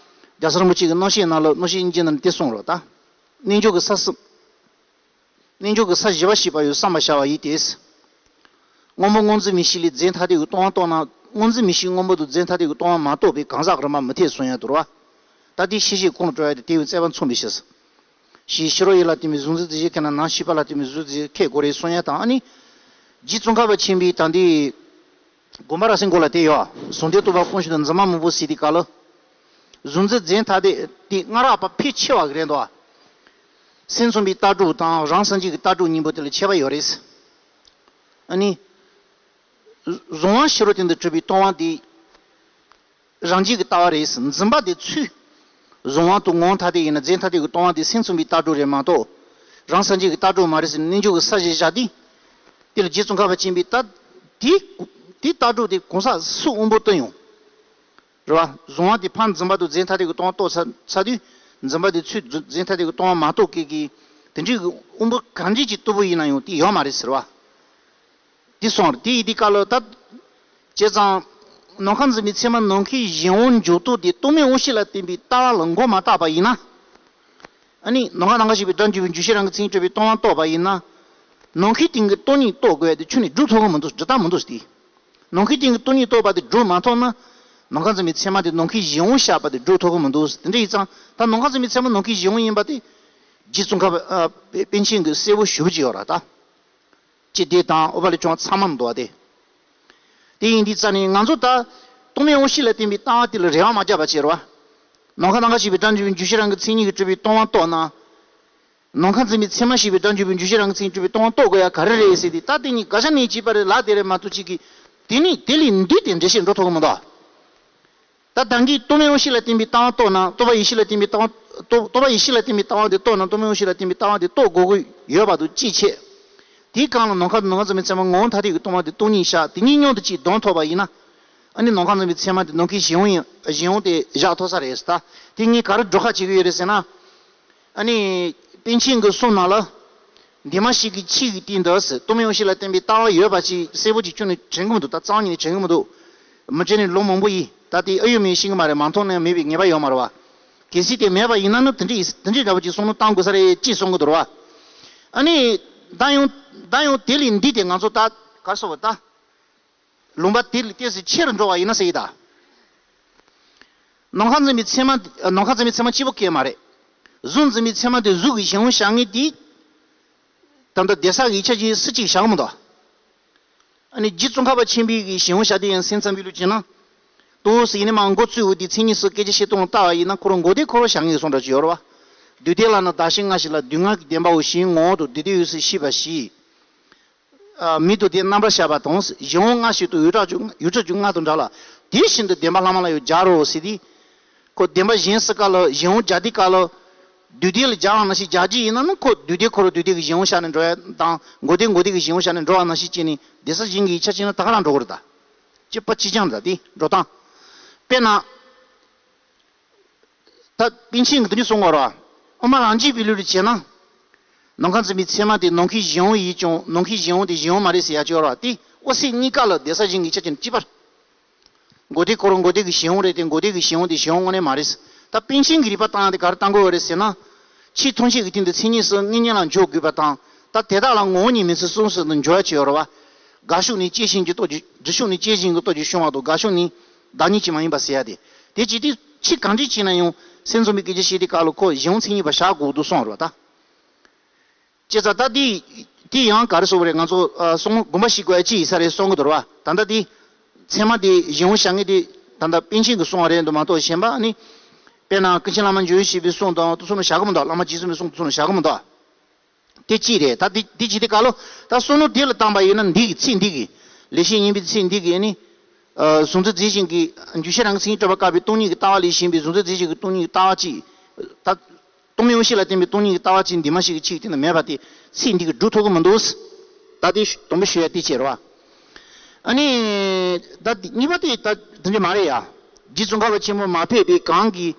རྒྱལ་སྲས་རིན་པོ་ཆེ་གི་རྣམ་བཤད་ནང་ལ་རྣམ་བཤད་སྙིང་རྗེ་ནང་ལ་དེ་གསུངས་རེད་ད། རྣལ་འབྱོར་གྱི་ས་གསུམ། རྣལ་འབྱོར་གྱི་ས་བཞི་པ་ཞེས་པ་ཡོད། བསམ་པར་བྱ་བ་ཡིན་ཏེ། སྔོན་པོ་སྔོ་འཛིན་མིག་ཤེས་ལས་རྫས་ཐ་དད་ཀྱི་སྟོང་པ་རྟོགས་ན། སྔོ་འཛིན་མིག་ཤེས་སྔོན་པོ་དང་རྫས་ཐ་དད་ཀྱི་སྟོང་པ་མ་རྟོགས་པས་གང་ཟག་རིག་པ་མི་འཐད་གསུང་ཡ་འདུག་ར། ད་དེའི་ཤེས་བྱེད་གོང་དུ་འགྲོ་ཡ་དེ་དེ་བས་རྩལ་པ་མཚུངས་པའི་ཕྱིར། ཞེས་ཕྱི་རོལ་ཡུལ་ལ་བརྟེན་པའི་གཟུང་འཛིན་རྫས་གཞན་ཁས་ན་ནང་ཤེས་པ་ལ་བརྟེན་པའི་གཟུང་འཛིན་རྫས་གཞན་ཁས་དགོས་རེད་གསུང་ཡ་དང་། ཨ་ནི། རྗེ་ཙོང་ཁ་པ་ཆེན་པོས་ད་འདི། དགོན་པ་ར་སེང་གོ་ལ་དེ་ཡོད། ཟུང་འབྲེལ་རྟོགས་པ་དཀོན་ཤོས་དང་འཛིན་མ་མང་པོ་ཟེར་དེ་ག་ལ། གཟུང་འཛིན་རྫས་ཐ་དད་དེ་སྔ་རགས་པ་ཕལ་ཆེ་བ་གི་རེད་འདུག་སེམས་མཚོན་པའི་ལྟ་གྲུབ་དང་རང་སངས་རྒྱས་ཀྱི་ལྟ་གྲུབ་གཉིས་པོ་དེ་ལ་ཁྱད་པར་ཡོད་རེད། ཨ་ནི། གཟུང་བ་ཕྱི་རོལ་སྟེང་དུ་གྲུབ་པའི་སྟོང་པ་དེ། རང་རྒྱུད་ཀྱི་ལྟ་བ་རེད། འཛིན་པ་དེ་ཚུལ། གཟུང་བ་དང་ངོ་བོ་ཐ་དད་ཡིན་ན་རྫས་ཐ་དད་ཀྱི་སྟོང་པ་དེ་སེམས་མཚོན་པའི་ལྟ་གྲུབ་རེད་མ་གཏོགས། རང་སངས་རྒྱས་ཀྱི་ལྟ་གྲུབ་མ་རེད་ཟེར་ནས་རྣལ་འབྱོར་གྱི་ས་ཞེས་བཞག་དུས། དེ་ལ་རྗེ་ཙོང་ཁ་པ་ཆེན་པོས་ད། དེ། དེ་ལྟ་གྲུབ་དེ་གང་ཟག་སུ་དབང་པོ་བཏོན་ཡོང་། རེད་བ། གཟུང་བ་དེ་ཕར་འཛིན་པ་དང་རྫས་ཐ་དད་ཀྱི་སྟོང་པ་རྟོགས་ཚར་ཚར་དུས། འཛིན་པ་དེ་ཚུར་རྫས་ཐ་དད་ཀྱི་སྟོང་པ་མ་རྟོགས་མཁན་གྱི། དེ་འདྲའི་དབང་པོ་གང་འདྲ་ཅིག་ལྟ་བུ་ཡིན་ན་ཡང་དེ་ཡོད་མ་རེད་ཟེར་བ། དེ་སོང་རེད། དེ་ཡིན་དུས་སྐབས་ལ་ད། བྱས་ཙང་། ནམ་མཁའ་འཛིན་པའི་ཚད་མ་ནམ་མཁའི་གཞན་དབང་འཇོག་ལྡོག་དེ་རྟོག་མེད་དབང་ཤེས་ལ་བརྟེན་པའི་ལྟ་བ་ལ་མགོ་མ་བཏགས་པ་ཡིན་ན། ཨ་ནི་ནམ་མཁའ་ནམ་མཁའ་ཞེས་པའི་སྒྲ་འཇུག་པའི་འཇུག་ཤེས་རང་གི་མཚན་ཉིད་གྲུབ་པའི་སྟོང་པ་རྟོགས་པ་ཡིན་ན། ནམ་མཁའི་སྟེང་གི་སྟོང་ཉིད་རྟོགས་དགོས་ཡ་དེ་ཁྱོན་ནས་སྒྲུབ་ཐུབ་ཀྱི་མི་འདུག་སྒྲུབ་སྟངས་མི་འདུག་ཟེར་ཏེ། ནམ་མཁའི་སྟེང་གི་སྟོང་ཉིད་རྟོགས་པ་དེ་སྒྲུབ་མ་ཐུབ་ན། ནམ་མཁའ་འཛིན་པའི་ཚད་མ་དེ་ནམ་མཁའི་གཞན་དབང་བཞག་པ་དེ་སྒྲུབ་ཐུབ་ཀྱི་མི་འདུག་དེ་འདྲ་ཡིན་ཙང་ད་ནམ་མཁའ་འཛིན་པའི་ཚད་མ་ནམ་མཁའི་གཞན་དབང་ཡིན་པ་དེ། རྗེ་ཙོང་ཁ་པ་ཨ། པཎ་ཆེན་གྱིས་གསལ་པོ་ཞུ་བ་ཅིག་ཡོད་ར་ད། ཅི་སྟེ་དང་ཨུ་པ་ལི་ཅུང་ཚང་མ་མི་འདུག་བ་དེ། དེ་ཡིན་དུས་ཙ་ནས་ང་ཚོ་ད། རྟོག་མེད་དབང་ཤེས་ལ་བརྟེན་པའི་ལྟ་བ་དེ་ལ་རེ་བ་མ་བརྒྱབ་པ་བྱས་ར་བ། ནམ་མཁའ་ནམ་མཁའ་ཞེས་པའི་སྒྲ་འཇུག་པའི་འཇུག་ཤེས་རང་གི་མཚན་ཉིད་ཀྱིས་གྲུབ་པའི་སྟོང་པ་རྟོགས་ན། ནམ་མཁའ་འཛིན་པའི་ཚད་མ་ཞེས་པའི་སྒྲ་འཇུག་པའི་འཇུག་ཤེས་རང་གི་མཚན་ཉིད་གྲུབ་པའི་སྟོང་པ་རྟོགས་དགོས་ཡ་ག་རེ་རེད་ཟེར་ཏེ་ད་དེ་གཉིས་ག་ཤ་ནས་བྱས་པ་རེད་ལབ་དེ་རེད་མ་གཏོགས་ཅིག་གིས། དེ་ནི་དེ་ལས་འདས་ཏེ་འགྲེལ་བཤད་འགྲོ་ཐུབ་ཀྱི་མི་འདུག་ད་ལྟ་གི་རྟོག་མེད་དབང་ཤེས་ལ་བརྟེན་པའི་ལྟ་བ་རྟོགས་ན་རྟོག་པ་ཡེ་ཤེས་ལ་བརྟེན་པའི་ལྟ་བ། རྟོག་རྟོག་པ་ཡེ་ཤེས་ལ་བརྟེན་པའི་ལྟ་བ་དེ་རྟོགས་ན་རྟོག་མེད་དབང་ཤེས་ལ་བརྟེན་པའི་ལྟ་བ་དེ་རྟོགས་དགོས་ཀྱི་ཡོད་པ་དང་གཅིག་ཆེད། དེའི་སྒང་ལ་ནམ་མཁའ་དང་ནམ་མཁའ་འཛིན་པའི་ཚད་མ་ངོ་བོ་ཐ་དད་ཀྱི་སྟོང་པ་དེ་སྟོང་ཉིད་བཞག་དེ་གཉིས་མཉམ་དུ་གཅིག་བསྡོམས་ཐུབ་པ་ཡིན་ན། ཨ་ནི་ནམ་མཁའ་འཛིན་པའི་ཚད་མ་དེ་ནམ་མཁའི་གཞན་དབང་ཡིན། གཞན་དབང་དེ་བཞག་ཐུབ་ས་རེད་ད། དེ་གཉིས་ག་རེ་འགྲོ་ཁ་བྱེད་ཀྱི་ཡོད་རེད་ཟེར་ན། ཨ་ནི། པཎ་ཆེན་གྱི་གསུང་ནང་ལ། འདུས་མ་བྱས་ཀྱི་ཆོས་ཀྱི་སྟེང་དུ་ཟེར་རྟོག་མེད་དབང་ཤེས་ལ་བརྟེན་པའི་ལྟ་བ་ཡོད་པ་ཅིག་གསལ་པོ་ཅིག་ཁྱོན་ནས་དྲན་གྱི་མི་འདུག་ད་རྩ་བ་ཉིད་ནས་དྲན་གྱི་མི་འདུག་མི་དྲན་ནས་ལོ་མང་པོ་ཡིན། ད་དེ་ཨ་ཡོད་མེད་ཤེས་ཀྱི་མ་རེད། མ་མཐོང་ན་མེད་པའི་ངེས་པ་ཡོད་མ་རེད་བ། གལ་སྲིད་དེ་མེད་པ་ཡིན་ན་ནི་དེ་འདྲ་ཡིན་དེ་འདྲའི་འདྲ་བོ་ཅིག་བསམ་བློ་བཏང་དགོས་ས་རེད་ཅེས་གསུང་གི་འདུག་བ། ཨ་ནི། ད་ཡང་། ད་ཡང་དེ་ལས་འདས་ཏེ་ང་ཚོ་ད་ག་རེ་ཟེར་བ་ད། ལུང་པ་དེ་ལས་ཏོག་ཙམ་ཆེ་རུ་འགྲོ་བ་ཡིན་ན་ཟེར་གྱི་ད། ནམ་མཁའ་འཛིན་པའི་ཚད་མ། ནམ་མཁའ་འཛིན་པའི་ཚད་མ་གཅིག་པོ་གལ་མ་རེད། གཟུགས་འཛིན་པའི་ཚད་མ་དེ་གཟུགས་ཀྱི་གཞན་དབང་བཞག་མཁན་དེ། ད་ལྟ་བསྡད་ས་གི་ཡིག་ཆ་ཅིག་སུ་གཅིག་བཞག་གི་མི་འདུག་ཨ་ནི་རྗེ་ཙོང་ཁ་པ་ཆེན་པོའི་གི་གཞན་དབང་བཞག་དེ་ཡང་སེམས་ཙམ་པའི་ལུགས་བྱས་ན། ཏོག་ཙམ་ཡིན་ནའི་མར་མགོ་བཙུགས་འོ་དེ་མཚན་ཉིད་སོགས་སྐད་ཆ་བཤད་སྟངས་ལ་བལྟ་བ་ཡིན་ན་ཁོ་རང་མགོ་དེ་འཁོར་བ་བཞག་མཁན་གསུང་འདྲ་ཅིག་ཡོད་རེད་བ། རྡུལ་བདེ་ལ་ནི་བདག་གཞན་ལྔ་ཞིག་ལ་རྡུལ་ལྔ་གི་བདེན་པའོ་ཞེས་ངོ་བོ་དང་རྡུལ་བདེ་འོད་གསལ་ཤེས་པ་ཞེས། མིང་དུ་དེ་རྣམ་པར་བཞག་པ་དང་། གཞན་དབང་ལྔ་ཞིག་ཏུ་ཡུལ་གྲགས་བཅུ་ཡུལ་གྲགས་བཅུ་ལྔ་དང་འདྲ་ལ། དེ་བཞིན་དུ་བདེན་པ་ལྷག་མ་ལ་ཡང་སྦྱར་རོ་ཟེར་ཏེ། ཁོ་བདེན་པ་གཞན་སུ་ག་ལ་གཞན་དབང་སྦྱར་དུས་སྐབས་ལ། རྡུལ་བདེ་ལ་སྦྱར་བ་ནང་བཞིན་སྦྱར་རྒྱུ་ཡིན་ན་ནི་ཁོ་རྡུལ་བདེ་ཁོ་རང་རྡུལ་བདེ་གི་གཞན་དབང་བཞག་ནས་འགྲོ་ཡ་དང་མགོ་བདེ་མགོ་བདེ་གི་གཞན་དབང་བཞག་ནས་འགྲོ་བ་ནང་བཞིན་བྱས་ནས་བསྡད་ས་གཞན་གྱི་ཡིག་ཆ་བྱས་ན་ད་ག་རང་འགྲོ་གི་རེད་ད། སྤྱི་པ་སྤྱི་རྐྱང་རེད་ད་དེ་འགྲོ་སྟངས། དཔེར་ན། ད་པཎ་ཆེན་གྱིས་འདི་འདྲ་གསུང་བ་རེད་བ། དབུ་མ་རང་རྒྱུད་པའི་ལུགས་ལ་བྱས་ན། ནམ་མཁའ་འཛིན་པའི་ཚད་མ་དེ་ནམ་མཁའི་གཞན་དབང་ཡིན་ཀྱང་ནམ་མཁའི་གཞན་དབང་དེ་གཞན་དབང་མ་རེད་ཟེར་ཡ་ཅིག་ཡོད་རེད་བ། དེ་འོད་གསལ་གཉིས་ཀ་ལ་བསྡད་ས་གཞན་གྱི་ཡིག་ཆ་ཅན་གཅིག་པ། མགོ་བདེ་ཁོ་རང་མགོ་བདེ་གི་གཞན་དབང་རེད་དེ་མགོ་བདེ་གི་གཞན་དབང་དེ་གཞན་དབང་དངོས་གནས་མ་རེད། ད་པཎ་ཆེན་གྱི་རིགས་པ་བཏང་ཡ་དེ་ག་རེ་བཏང་དགོས་པ་རེད་ཟེར་ན། ཆོས་ཐམས་ཅད་ཀྱི་སྟེང་དུ་མཚན་ཉིད་གསུམ་དངོས་གཉེན་ལ་འཇོག་དགོས་པ་དང་། ད་དེ་དག་ལ་ངོ་བོ་ཉིད་མིང་ཚིག་གསུམ་ཟེར་དུ་འཇོག་ཡ་ཅིག་ཡོད་རེད་བ། དགག་ཕྱོགས་ནས་དཔྱད་གཞན་གྱི་སྟོབས་ཀྱིས་སྒྲུབ་ཕྱོགས་ནས་དཔྱད་གཞན་གྱི་སྟོབས་ཀྱིས་བྱུང་བ་དང་དགག་ཕྱོགས་ནས་བདག་ཉིད་ཀྱིས་མ་ཡིན་པ་ཟེར་ཡ་དེ། དེ་ཅི་སྟེ་ཆོས་གང་འདྲ་བྱས་ན་ཡང་སེམས་ཙམ་པའི་སྐད་ཆ་བཤད་དུས་སྐབས་ལ་ཁོ་གཞན་དབང་མཚན་ཉིད་པ་བཞག་དགོས་འདུག་གསུངས་རེད་བ་ད། བྱས་ཙང་ད་འདི། འདི་ཡང་ག་རེ་ཟེར་དགོས་རེད། ང་ཚོ་ཨ་གསུང་དགོངས་པ་བཞེས་དགོས་ཡ་ཅིག་ཡིན་ས་རེད་གསུང་གི་འདུག་ར་བ། ད་ལྟ་འདི། ཚད་མ་དེ་གཞན་དབང་བཞག་མཁན་དེ་ད་ལྟ་པཎ་ཆེན་གྱིས་གསུངས་པ་རེད་འདུག་མ་གཏོགས་གཞན་པ་ནི། དཔེར་ན་ཀུན་མཁྱེན་བླ་མ་འཇམ་དབྱངས་བཞད་པའི་གསུང་དང་དེ་ཚོ་ནང་བཞག་གི་མི་འདུག་བླ་མ་རྗེ་བཙུན་པའི་གསུང་དེ་ཚོ་ནང་བཞག་གི་མི་འདུག་དེ་གཅིག་རེད། ད་འདི་འདི་བྱེད་དུས་སྐབས་ལ་ད་བསམ་བློ་དེ་ལ་བཏང་པ་ཡིན་ན་འདི་གི་ཚིག་འདི་གི། ལེགས་བཤད་སྙིང་པོའི་ཚིག་འདི་གི་ནི། ཨ་གཟུང་འཛིན་རྫས་གཞན་གྱི་འཇུག་ཤེས་རང་གི་མཚན་ཉིད་གྲུབ་པ་བཀག་པའི་སྟོང་ཉིད་ཀྱི་ལྟ་བ་ལས་གཞན་པའི་གཟུང་འཛིན་རྫས་གཞན་གྱི་སྟོང་ཉིད་ཀྱི་ལྟ་བ་གཅིག་ད། རྟོག་མེད་དབང་ཤེས་ལ་བརྟེན་པའི་སྟོང་ཉིད་ཀྱི་ལྟ་བ་གཅིག་འདུས་མ་བྱས་ཀྱི་ཆོས་ཀྱི་སྟེང་དུ་མེད་པ་དེ་ཚིག་འདི་གིས་སྒྲུབ་ཐུབ་ཀྱི་མི་འདུག་ད་དེ་དང་པོ་ཞུ་ཡ་དེ་བྱས་རེད་བ། ཨ་ནི། ད་དེ་གཉིས་པ་དེ་ད་དེ་འདྲ་མ་རེད་ཡ། རྗེ་ཙོང་ཁ་པ་ཆེན་པོ་མ་ཕེབས་པའི་གོང་གི།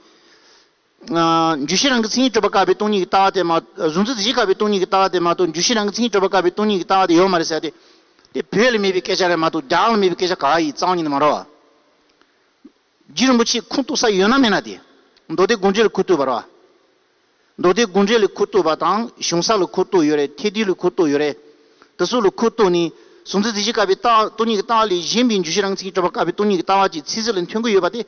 ཨ་འཇུག་ཤེས་རང་གི་མཚན་ཉིད་གྲུབ་པ་བཀག་པའི་སྟོང་ཉིད་ཀྱི་ལྟ་བ་དེ་མ། གཟུང་འཛིན་རྫས་གཞན་བཀག་པའི་སྟོང་ཉིད་ཀྱི་ལྟ་བ་དེ་མ་གཏོགས་འཇུག་ཤེས་རང་གི་མཚན་ཉིད་གྲུབ་པ་བཀག་པའི་སྟོང་ཉིད་ཀྱི་ལྟ་བ་དེ་ཡོད་མ་རེད་ཟེར་ཏེ། དེ་བོད་ལ་མེད་པའི་སྐད་ཆ་རེད་མ་གཏོགས་རྒྱ་གར་ལ་མེད་པའི་སྐད་ཆ་ག་ཡི་རྩ་བ་ཉིད་ནས་མ་རེད་བ། རྗེ་རིན་པོ་ཆེས་ཁུངས་གཏུགས་ས་ཡོད་ན་མེད་ན་དེ། མདོ་སྡེ་དགོངས་འགྲེལ་ལ་ཁུངས་གཏུགས་པ་རེད་བ། མདོ་སྡེ་དགོངས་འགྲེལ་ལ་ཁུངས་གཏུགས་པ་དང་གཞུང་ས་ལ་ཁུངས་གཏུགས་ཡོད་རེད། ཐེག་བསྡུས་ལ་ཁུངས་གཏུགས་ཡོད་རེད། དེ་ཚོ་ལ་ཁུངས་གཏུགས་ནས་གཟུང་འཛིན་རྫས་གཞན་བཀག་པའི་ལྟ་སྟོང་ཉིད་ཀྱི་ལྟ་བ་ལས་གཞན་པའི་འཇུག་ཤེས་རང་གི་མཚན་ཉིད་གྲུབ་པ་བཀག་པའི་སྟོང་ཉིད་ཀྱི་ལྟ་བ་ཅིག་ཚིག་ཟིན་ལ་འཐོན་གྱི་ཡོད་པ་དེ་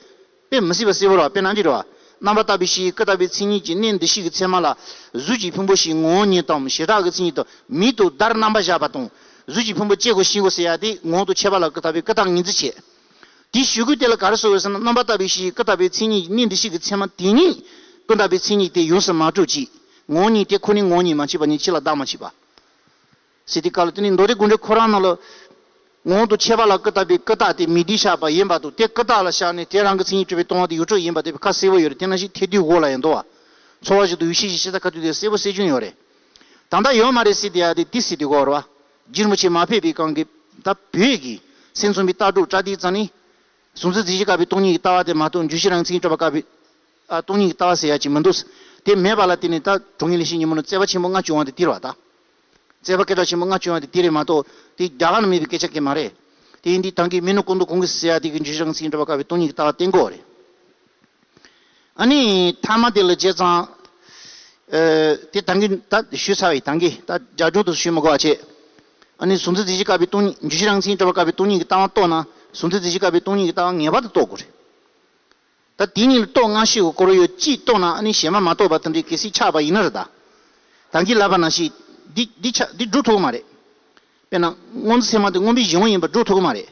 དཔེ་མི་སྲིད་པ་གསལ་པོ་རེད་བ། དཔེར་ན་འདི་རེད་བ། རྣམ་པར་དག་པའི་ཤེས་ཀྱི་ཀུན་བརྟགས་པའི་མཚན་ཉིད་ཀྱི་གནས་འདུ་ཤེས་ཀྱི་ཚད་མ་ལ་གཟུགས་ཀྱི་ཕུང་པོ་ཞེས་ངོ་བོ་ཉིད་དམ་བྱེ་བྲག་གི་མཚན་ཉིད་དུ་མིང་དང་བརྡར་རྣམ་པར་བཞག་པ་དང་གཟུགས་ཀྱི་ཕུང་པོ་ཅེས་གོ་ཤེས་གོ་ཟེར་ཡ་དེ་ངོ་བོ་དང་ཁྱད་པར་ལ་ཀུན་བརྟགས་པའི་ཀུན་བརྟགས་ངེས་འཛིན་བྱེད། དེའི་ཞུ་སྒོ་དེ་ལ་ག་རེ་ཟེར་བ་ཟེར་ན། རྣམ་པར་དག་པའི་ཤེས་ཀྱི་ཀུན་བརྟགས་པའི་མཚན་ཉིད་ཀྱི་གནས་འདུ་ཤེས་ཀྱི་ཚད་མ་དེ་ཉིད་ཀུན་བརྟགས་པའི་མཚན་ཉིད་དེ་ཡོངས་སུ་མ་གྲུབ་ཅིང་ ངོ་བོ་ཉིད་དེ་ཁོ་ནས་ངོ་བོ་ཉིད་མ་མཆིས་པ་ཉིད་ཕྱི་ལ་བདག་མ་མཆིས་པ། ཟེར་དུས་སྐབས་ལ་དེ་ནི་མདོ་སྡེ་དགོངས་འགྲེལ་ཁོ་རང་ནང་ལ། ངོ་བོ་དང་ཁྱད་པར་ལ་ཀུན་བརྟགས་པའི་ཀུན་བརྟགས་དེ་མིག་དུས་བཞག་པ་ཡིན་པ་དང་དེ་ཀུན་བརྟགས་ལ་བཞག་ནས་དེ་རང་གི་མཚན་ཉིད་གྲུབ་པའི་སྟོང་པ་དེ་ཡོངས་གྲུབ་ཡིན་པ་དེ་ཁ་གསལ་པོ་ཡོད་རེད། དེ་ནང་བཞིན་ཐེག་བསྡུས་འོག་ལ་ཡང་འདུག་བ། ཚོར་བ་བཞིན་དུ་ཡེ་ཤེས་ཀྱི་ཤེས་རྟོགས་ཁ་ཐུག་དེ་གསལ་པོ་གསལ་རྐྱང་ཡོད་རེད། ད་ལྟ་ཡོད་མ་རེད་ཟེར་དེ་ཡ་དེ་དེ་ཟེར་དུས་གོ་རེད་བ། རྒྱུན་མི་ཆད་མ་ཕེབས་པའི་སྒང་གི་ད་བོད་ཀྱི་སེམས་ཚོམ་པའི་ལྟ་གྲུབ་པྲ་ཏིའི་རྩ་ནི། གཟུང་འཛིན་རྫས་གཞན་བཀག་པའི་སྟོང་ཉིད་ཀྱི་ལྟ་བ་དེ་མ་གཏོགས་འཇུག་གཞིར་རང་མཚན་གྲུབ་པ་བཀག་པའི། ཨ་སྟོང་ཉིད་ཀྱི་ལྟ་བ་ཟེར་ཡ་ཅིག་མི་འདུག། དེ་མེད་པ་ལ་བརྟེན་ནས་ད་གྲོང་ཁྱེར་ལེགས་བཤད་སྙིང་པོ་ནི་རྩོད་པ་ཆེན་པོ་ལྔ་བྱུང་བ་དེ་དེ་རེད་བ་ད། རྩོད་པ་སྐད་གྲགས་ཆེན་པོ་ལྔ་བྱུང་བ་དེ་དེ་རེད་མ་གཏོགས་དེ་རྒྱ་གར་ན་མེད་པའི་སྐད་ཆ་གང་མ་རེད། དེ་ཡིན་དུས་ད་གིན་མི་ནུབ་ཀུན་ཏུ་གང་གི་ཟེར་ཡ་དེ་གི་འཇུག་གཞིར་རང་མཚན་གྲུབ་པ་བཀག་པའི་སྟོང་ཉིད་ཀྱི་ལྟ་བ་གཏན་འགོག་རེད། ཨ་ནི་ཐ་མ་དེ་ལ་བྱས་ཙང་། ཨ་དེ་ད་གིན་ད་ཞུས་ཚར་བའི་ད་གིན་ད་རྒྱ་སྒྲུང་དུ་ཞུས་མི་དགོས་པ་བྱས། ཨ་ནི་གཟུང་འཛིན་རྫས་གཞན་བཀག་པའི་སྟོང་ཉིད་འཇུག་གཞིར་རང་མཚན་གྲུབ་པ་བཀག་པའི་སྟོང་ཉིད་ཀྱི་ལྟ་བ་རྟོགས་ན་གཟུང་འཛིན་རྫས་གཞན་བཀག་པའི་སྟོང་ཉིད་ཀྱི་ལྟ་བ་ངེས་པར་དུ་རྟོགས་དགོས་རེད། ད་དེ་གཉིས་ལ་རྟོགས་སྔ་ཕྱི་གི་སྐོར་ཡོད་གཅིག་རྟོགས་ན་ཨ་ནི་གཞན་པ་མ་རྟོགས་པ་དེ་འདྲའི་གལ་སྲིད་ཆགས་པ་ཡིན་ན་རེད་ད། ད་གིན་ལབ་པ་ནང་བཞིན་འདི་འདི་ཆ་འདི་སྒྲུབ་ཐུབ་ཀྱི་མ་རེད། དཔེར་ན། སྔོ་འཛིན་ཚད་མ་དེ་སྔོན་པོའི་གཞན་དབང་ཡིན་པར་སྒྲུབ་ཐུབ་ཀྱི་མ་རེད།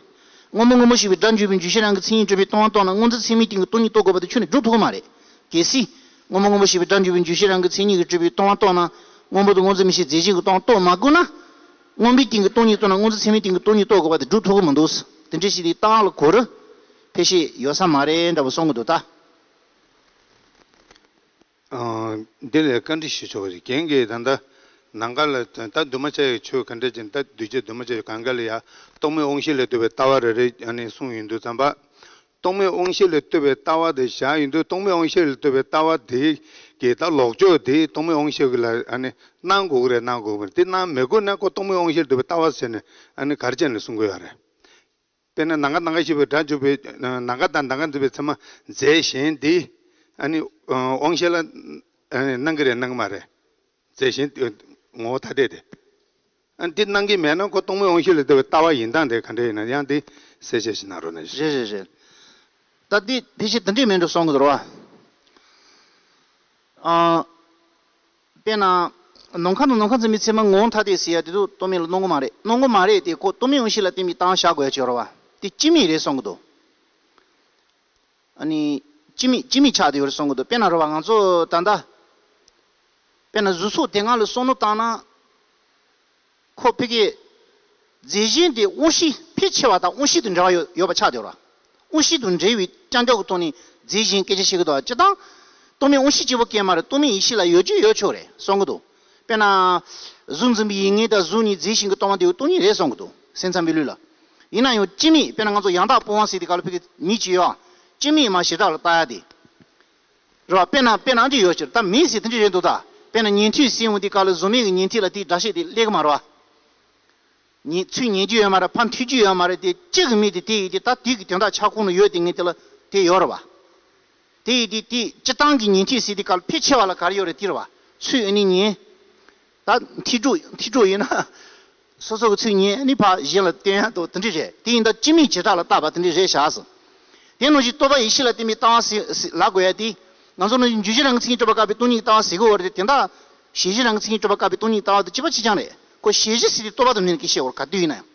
སྔོན་པོ་སྔོན་པོ་ཞེས་པའི་སྒྲ་འཇུག་པའི་འཇུག་གཞིར་རང་གི་མཚན་ཉིད་གྲུབ་པའི་སྟོང་པ་རྟོགས་ན་སྔོ་འཛིན་ཚད་མའི་སྟེང་གི་སྟོང་ཉིད་རྟོགས་དགོས་པ་དེ་ཁྱོན་ནས་སྒྲུབ་ཐུབ་ཀྱི་མ་རེད། གལ་སྲིད། སྔོན་པོ་སྔོན་པོ་ཞེས་པའི་སྒྲ་འཇུག་པའི་འཇུག་གཞིར་རང་གི་མཚན་ཉིད་ཀྱིས་གྲུབ་པའི་སྟོང་པ་རྟོགས་ན། སྔོན་པོ་དང་སྔོ་འཛིན་མིག་ཤེས་རྫས་གཞན་གྱི་སྟོང་པ་རྟོགས་མ་དགོས་ན། སྔོན་པོའི་སྟེང་གི་སྟོང་ཉིད་རྟོགས་ན་སྔོ་འཛིན་ཚད་མའི་སྟེང་གི་སྟོང་ཉིད་རྟོགས་དགོས་པ་དེ་སྒྲུབ་ཐུབ་ཀྱི་མི་འདུག། དེ་འདྲ་ཞིག་དེ་ལྟ་བ་ལ་གོ་རུ། ཕལ་ཆེར་ཡོད་ས་མ་རེད་འདྲ་པོ་གསུང་གི་འདུག་ད། ཨ། འདི་ལ་བཀའ་འདྲི་ཞུ་ཆོག་པ་རེད། རྒན་གྱིས་ད་ལྟ་ནམ་མཁའ་ལ་ད་འདུས་མ་བྱས་ཀྱི་ཆོས་ག་འདྲ་ཅིག་ད་འདུས་བྱས་འདུས་མ་བྱས་ཀྱི་གང་ག་ལ་ཡ་རྟོག་མེད་དབང་ཤེས་ལས་བཏུས་པའི་ལྟ་བ་རེ་རེ་ཨ་ནི་གསུངས་ཡོང་དུས་ཙམ་པ། རྟོག་མེད་དབང་ཤེས་ལས་བཏུས་པའི་ལྟ་བ་དེ་བཞག་ཡོང་དུས་རྟོག་མེད་དབང་ཤེས་ལས་བཏུས་པའི་ལྟ་བ་དེ་གི་ད་ལོག་ཕྱོགས་དེ་རྟོག་མེད་དབང་ཤེས་ཀྱི་ལ་ཨ་ནི་སྣང་དགོས་ཀྱི་རེད་སྣང་དགོས་ཀྱི་མ་རེད། དེ་སྣང་མི་དགོས་ན་ཁོ་རྟོག་མེད་དབང་ཤེས་ལས་བཏུས་པའི་ལྟ་བ་ཟེར་ནས་ཨ་ནི་ག་རེ་བྱས་ནས་གསུང་གི་ཡོད་རེད། དཔེར་ན་ནམ་མཁའ་ནམ་མཁའ་ཞེས་པའི་སྒྲ་འཇུག་པའི་ནམ་མཁའ་དང་ནམ་མཁའ་འཛིན་པའི་ཚད་མ་རྫས་གཞན་འདི་ཨ་ནི་དབང་ཤེས་ལ་ཨ་ནི་སྣང་གི་རེད་སྣང་གི་མ་རེད། རྫས་གཞན་ངོ་བོ་ཐ་དད་དེ། ཨ་ནི་འདི་སྣང་གི་མེད་ན་ཁོ་རྟོག་མེད་དབང་ཤེས་ལས་བཏུས་པའི་ལྟ་བ་ཡིན་སྟངས་དེ་ག་འདྲ་ཡིན་ན་ཡང་འདི་གསལ་བཤད་ཞིག་གནང་རོགས་གནང་། རེད་རེད་རེད། ད་འདི་དེ་བཞིན་དེ་འདྲས་མིན་འགྲོ་གསུང་གི་འདུག་རོ། ཨ། དཔེར་ན། ནམ་མཁའ་དང་ནམ་མཁའ་འཛིན་པའི་ཚད་མ་ངོ་བོ་ཐ་དད་ཟེར་ཡ་དེ་ཚོ་རྟོག་མེད་ལ་སྣང་གི་མ་རེད། སྣང་གི་མ་རེད་དེ་ཁོ་རྟོག་མེད་དབང་ཤེས་ལ་བརྟེན་པའི་སྟངས་བཞག་དགོས་ཡ་ཅིག་ཡོད་རེད་བ། དེ་སྤྱི་མིང་རེད་གསུང་གི་འདུག། ཨ་ནི། སྤྱི་མིང་སྤྱི་མིང་ཆགས་བསྡད་ཡོད་རེད་གསུང་གི་འདུག། དཔེར་ན་རེད་བ་ང་ཚོ་ད་ལྟ། དཔེར་ན་གཟུགས་སོགས་དེ་སྔ་ལ་བསམ་བློ་བཏང་ན། ཁོ་ཕ་གི། རྫས་གཞན་དེ་དབང་ཤེས་ཕལ་ཆེ་བ་དང་དབང་ཤེས་དང་འབྲེལ་བ་ཡོད་ཡོད་པ་ཆགས་བསྡད་ཡོད་རེད་བ། དབང་ཤེས་དང་འབྲེལ་བའི་རྐྱང་རྐྱང་གི་ཐོག་ནས་རྫས་གཞན་སྐད་ཆ་བཤད་ཀྱི་འདུག་བ། སྤྱིར་བཏང་། རྟོག་མེད་དབང་ཤེས་གཅིག་པོ་སྐད་མ་རེད། རྟོག་མེད་ཡེ་ཤེས་ལ་ཡོད་རྒྱུ་ཡོད་ཆོག་རེད་གསུང་གི་འདུག། དཔེར་ན། གཟུགས་འཛིན་པའི་ཡུལ་ངེས་དང་གཟུགས་ཉིད་རྫས་གཞན་གྱི་སྟོང་པ་དེ་སྟོང་ཉིད་རེད་གསུང་གི་འདུག། སེམས་ཙམ་པའི་ལུགས་ལ། ཡིན་ན་ཡང་སྤྱི་མིང་དཔེར་ན་ང་ཚོ་ཡང་དག་སྤོང་བ་ཟེར་དེ་ག་ལ་ཕ་གི་མིང་ཅིག་ཡོད་ཨ། སྤྱི་མིང་མ་བྱེ་བྲག་ལ་བཏགས་ཡ་དེ། རེད་བ། དཔེར་ན་དཔེར་ན་འདི་ཡོད་ཕྱིར་ད་མིང་ཟེར་དེ་འདྲ་རེད་འདུག་ད། དཔེར་ན་ཉན་ཐོས་ཟེར་འོང་དེ་ག་ལ་གཟུགས་མེད་ཀྱི་ཉན་ཐོས་ལ་དེའི་སྒྲ་བཤད་དེ་སླེབས་ཀྱི་མ་རེད་བ། ཉན་ཚུར་ཉན་རྒྱུ་ཡོད་མ་རེད། ཕར་འཐུས་རྒྱུ་ཡོད་མ་རེད། དེ་གཅིག་གི་མིང་དེ་དེ་ཡིན་དེ་ད་དེ་གི་དོན་དག་ཆ་ཁོང་ལ་ཡོད་དེ་ངས་དེ་ལ་དེ་ཡོད་རེད་བ། དེ་ཡིན་དེ་དེ་སྤྱིར་བཏང་གི་ཉན་ཐོས་ཟེར་དེ་ག་ལ་ཕལ་ཆེ་བ་ལ་ག་རེ་ཡོད་རེད་དེ་རེད་བ། ཚུར་ཨ་ནི་ཉན། ད་འཐུས་གྲོགས་འཐུས་གྲོགས་ཡིན་ན། སོ་སོ་གི་ཚུར་ཉན་ཨ་ནི་ཕར་གཞན་ལ་སྟོན་ཡ་དང་དེ་འདྲ་རེད། དེ་ཡིན་ད་སྤྱི་མིང་བྱེ་བྲག་ལ་བཏགས་པ་དེ་འདྲ་རེད་བཞག་ཟེར། དེ་ནང་བཞིན་རྟོག་པ་ཡེ་ཤེས་ལ་བརྟེན་པའི་ལྟ་བ་ཟེར་ཟེར་ལབ་དགོས་ཡ་དེ། ང་ཚོ་ནི་འཇུག་གཞིར་རང་གི་མཚན་ཉིད་གྲུབ་པ་བཀག་པའི་སྟོང་ཉིད་ཀྱི་ལྟ་བ་ཟེར་གི་ཡོད་རེད་དེ། དེ་འདྲ་ཞེན་གཞིར་རང་གི་མཚན་ཉིད་གྲུབ་པ་བཀག་པའི་སྟོང་ཉིད་ཀྱི་ལྟ་བ་དེ་གཅིག་པ་གཅིག་རྐྱང་རེད། ཁོ་ཞེན་གཞི་ཟེར་དེ་རྟོག་པ་དང་འབྲེལ་ནས་སྐད་བཤད་དགོས་རེད་ག་དུས་ཡིན་ན་ཡང་།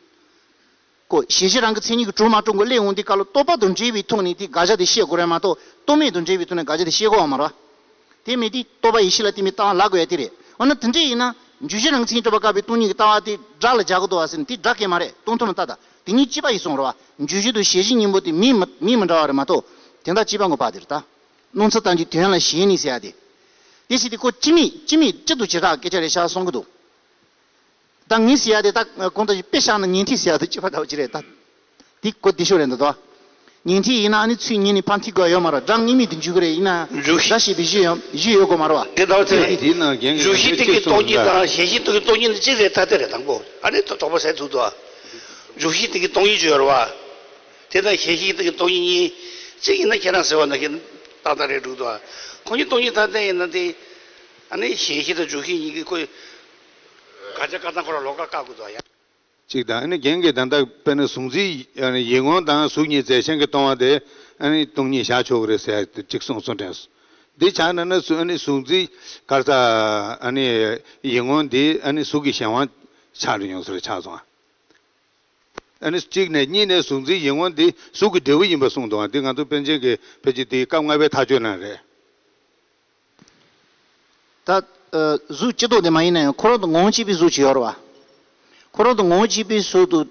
ཁོ་ཞེན་གཞི་རང་གི་མཚན་ཉིད་ཀྱིས་གྲུབ་མ་གྲུབ་མགོ་སླེབས་འོང་དུས་སྐབས་ལ་རྟོག་པ་དང་འབྲེལ་བའི་ཐོག་ནས་དེ་དགག་བྱ་དེ་བཤད་དགོས་རེད་མ་གཏོགས་རྟོག་མེད་དང་འབྲེལ་བའི་ཐོག་ནས་དགག་བྱ་དེ་བཤད་དགོས་པ་མ་རེད་བ། དེ་མིན་དེ་རྟོག་པ་ཡེ་ཤེས་ལ་བརྟེན་པའི་ལྟ་བ་ལབ་དགོས་ཡ་དེ་རེད། འོ་ན་དེ་འདྲ་ཡིན་ན་འཇུག་གཞིར་རང་གི་མཚན་ཉིད་གྲུབ་པ་བཀག་པའི་སྟོང་ཉིད་ཀྱི་ལྟ་བ་དེ་སྒྲ་ལ་སྦྱར་གི་འདུག་བ་ཟེར་ན་དེ་སྒྲ་སྐད་མ་རེད། སྟོང་ཐུན་ལ་ལྟ་ད་དེ་གཉིས་གཅིག་པ་ཡིན་གསུངས་རེད་བ། འཇུག་གཞི་དང་ཞེན་གཞི་གཉིས་པོ་དེ་མིང་མི་མིང་མི་འདྲ་བ་རེད་མ་གཏོགས་དེ་འདྲ་གཅིག་པ་ངོ་བ་དེ་རེད་ད། སྣང་ཚུལ་ལྟ་བྱའི་དོན་ལ་ཞེན་ནས་ཟེར་ཡ་དེ། དེ་ཟེར་དུས་ཁོ་སྤྱི་མིང་སྤྱི་མིང་སྤྱི་དང་བྱེ་བྲག་སྐད་ཆ་རེད་ཤག་གསུང་གི་འདུག། ད་ངས་ཟེར་ཡ་དེ་ད་གང་ལྟར་དཔེ་བཞག་ན་ཉན་ཐོས་ཟེར་ཡ་དེ་གཅིག་པ་འདྲ་བོ་ཅིག་རེད་ད། དེ་གོ་བདེ་ཤོས་རེད་འདུག་ད། ཉན་ཐོས་ཡིན་ན་ཨ་ནི་ཚུར་ཉན་ནས་ཕར་འཐུས་དགོས་ཡོད་མ་རེད། སྒྲ་དངོས་མེད་དུ་འཇུག་གི་རེད། ཡིན་ན་འཇུག་གཞི་སྒྲ་བཤད་པའི་གཞི་ཡོད་གཞི་ཡོད་དགོས་མ་རེད་བ། དེ་ལྟ་བུ་དེ་རེད། དེའི་ནང་རྒྱན་གྱི་འཇུག་གཞི་སྟེང་གི་སྟོང་ཉིད་དང་ཞེན་གཞི་སྟེང་གི་སྟོང་ཉིད་ནི་གཅིག་རེད། ཐ་དད་རེད། དང་པོ་ཨ་ནི་དོགས་པ་ཟད་ཚུལ་དུ་འཇུག་གཞི་སྟེང་གི་སྟོང་ཉིད་ཅིག་ཡོད་རེད་བ། དེ་དང་ཞེན་གཞི་སྟེང་གི་སྟོང་ཉིད་གཉིས་གཅིག་ཡིན་ན་ཁྱེད་རང་ཟེར་བ་ནང་བཞིན་ཏག་ཏག་རེད་འདུག་ད། ཁོ་གཉིས་སྟོང་ཉིད་ཐ་དད་ཡིན་ན་དེ་ཨ་ནི་ཞེན་གཞི་དང་འཇུག་གཞི་གཉིས་ཀྱི་ཁོ་དགག་བྱ་བཀག་སྟངས་ཁོ་རང་ལོགས་ཀ་བཀག་དགོས་འདུག་ཡ། གཅིག་དང་ཨ་ནི་རྒན་གྱིས་ད་ལྟ་དཔེར་ན་གཟུང་འཛིན་ཡིད་མངོན་དང་གཟུགས་ཉིད་རྫས་གཞན་གྱིས་སྟོང་པ་དེ་ཨ་ནི་སྟོང་ཉིད་བཞག་ཆོག་གི་རེད་ཟེར་ཡ་དེ་གཅིག་གསུངས་སོང་དྲན་སོང་། འདི་ཆགས་ན་ན་གཟུ་ཨ་ནི་གཟུང་འཛིན་ག་རེ་ཟ་ཨ་ནི་ཡིད་མངོན་འདི་ཨ་ནི་གཟུགས་ཀྱི་གཞན་དབང་ཆགས་རེ་ཡོང་ས་རེད་ཆགས་སོང་ཨ། ཨ་ནི་གཅིག་ནས་གཉིས་ནས་གཟུང་འཛིན་ཡིད་མངོན་འདི་གཟུགས་ཀྱི་འབྲས་བུ་ཡིན་པ་གསུངས་འདུག་ཨ། འདི་ང་ཚོ་པཎ་ཆེན་གྱི་ཕལ་ཆེར་འདི་སྐབས་ལྔ་པའི་ཐག་གཅོད་ནང་རེད། ད་ གཟུགས་སྤྱི་ལྡོག་དེ་མ་ཡིན་ན་ཡང་ཁོ་རང་དང་ངོ་བོ་གཅིག་པའི་གཟུགས་ཅིག་ཡོད་རེད་བ། ཁོ་རང་དང་ངོ་བོ་གཅིག་པའི་གཟུགས་དུ།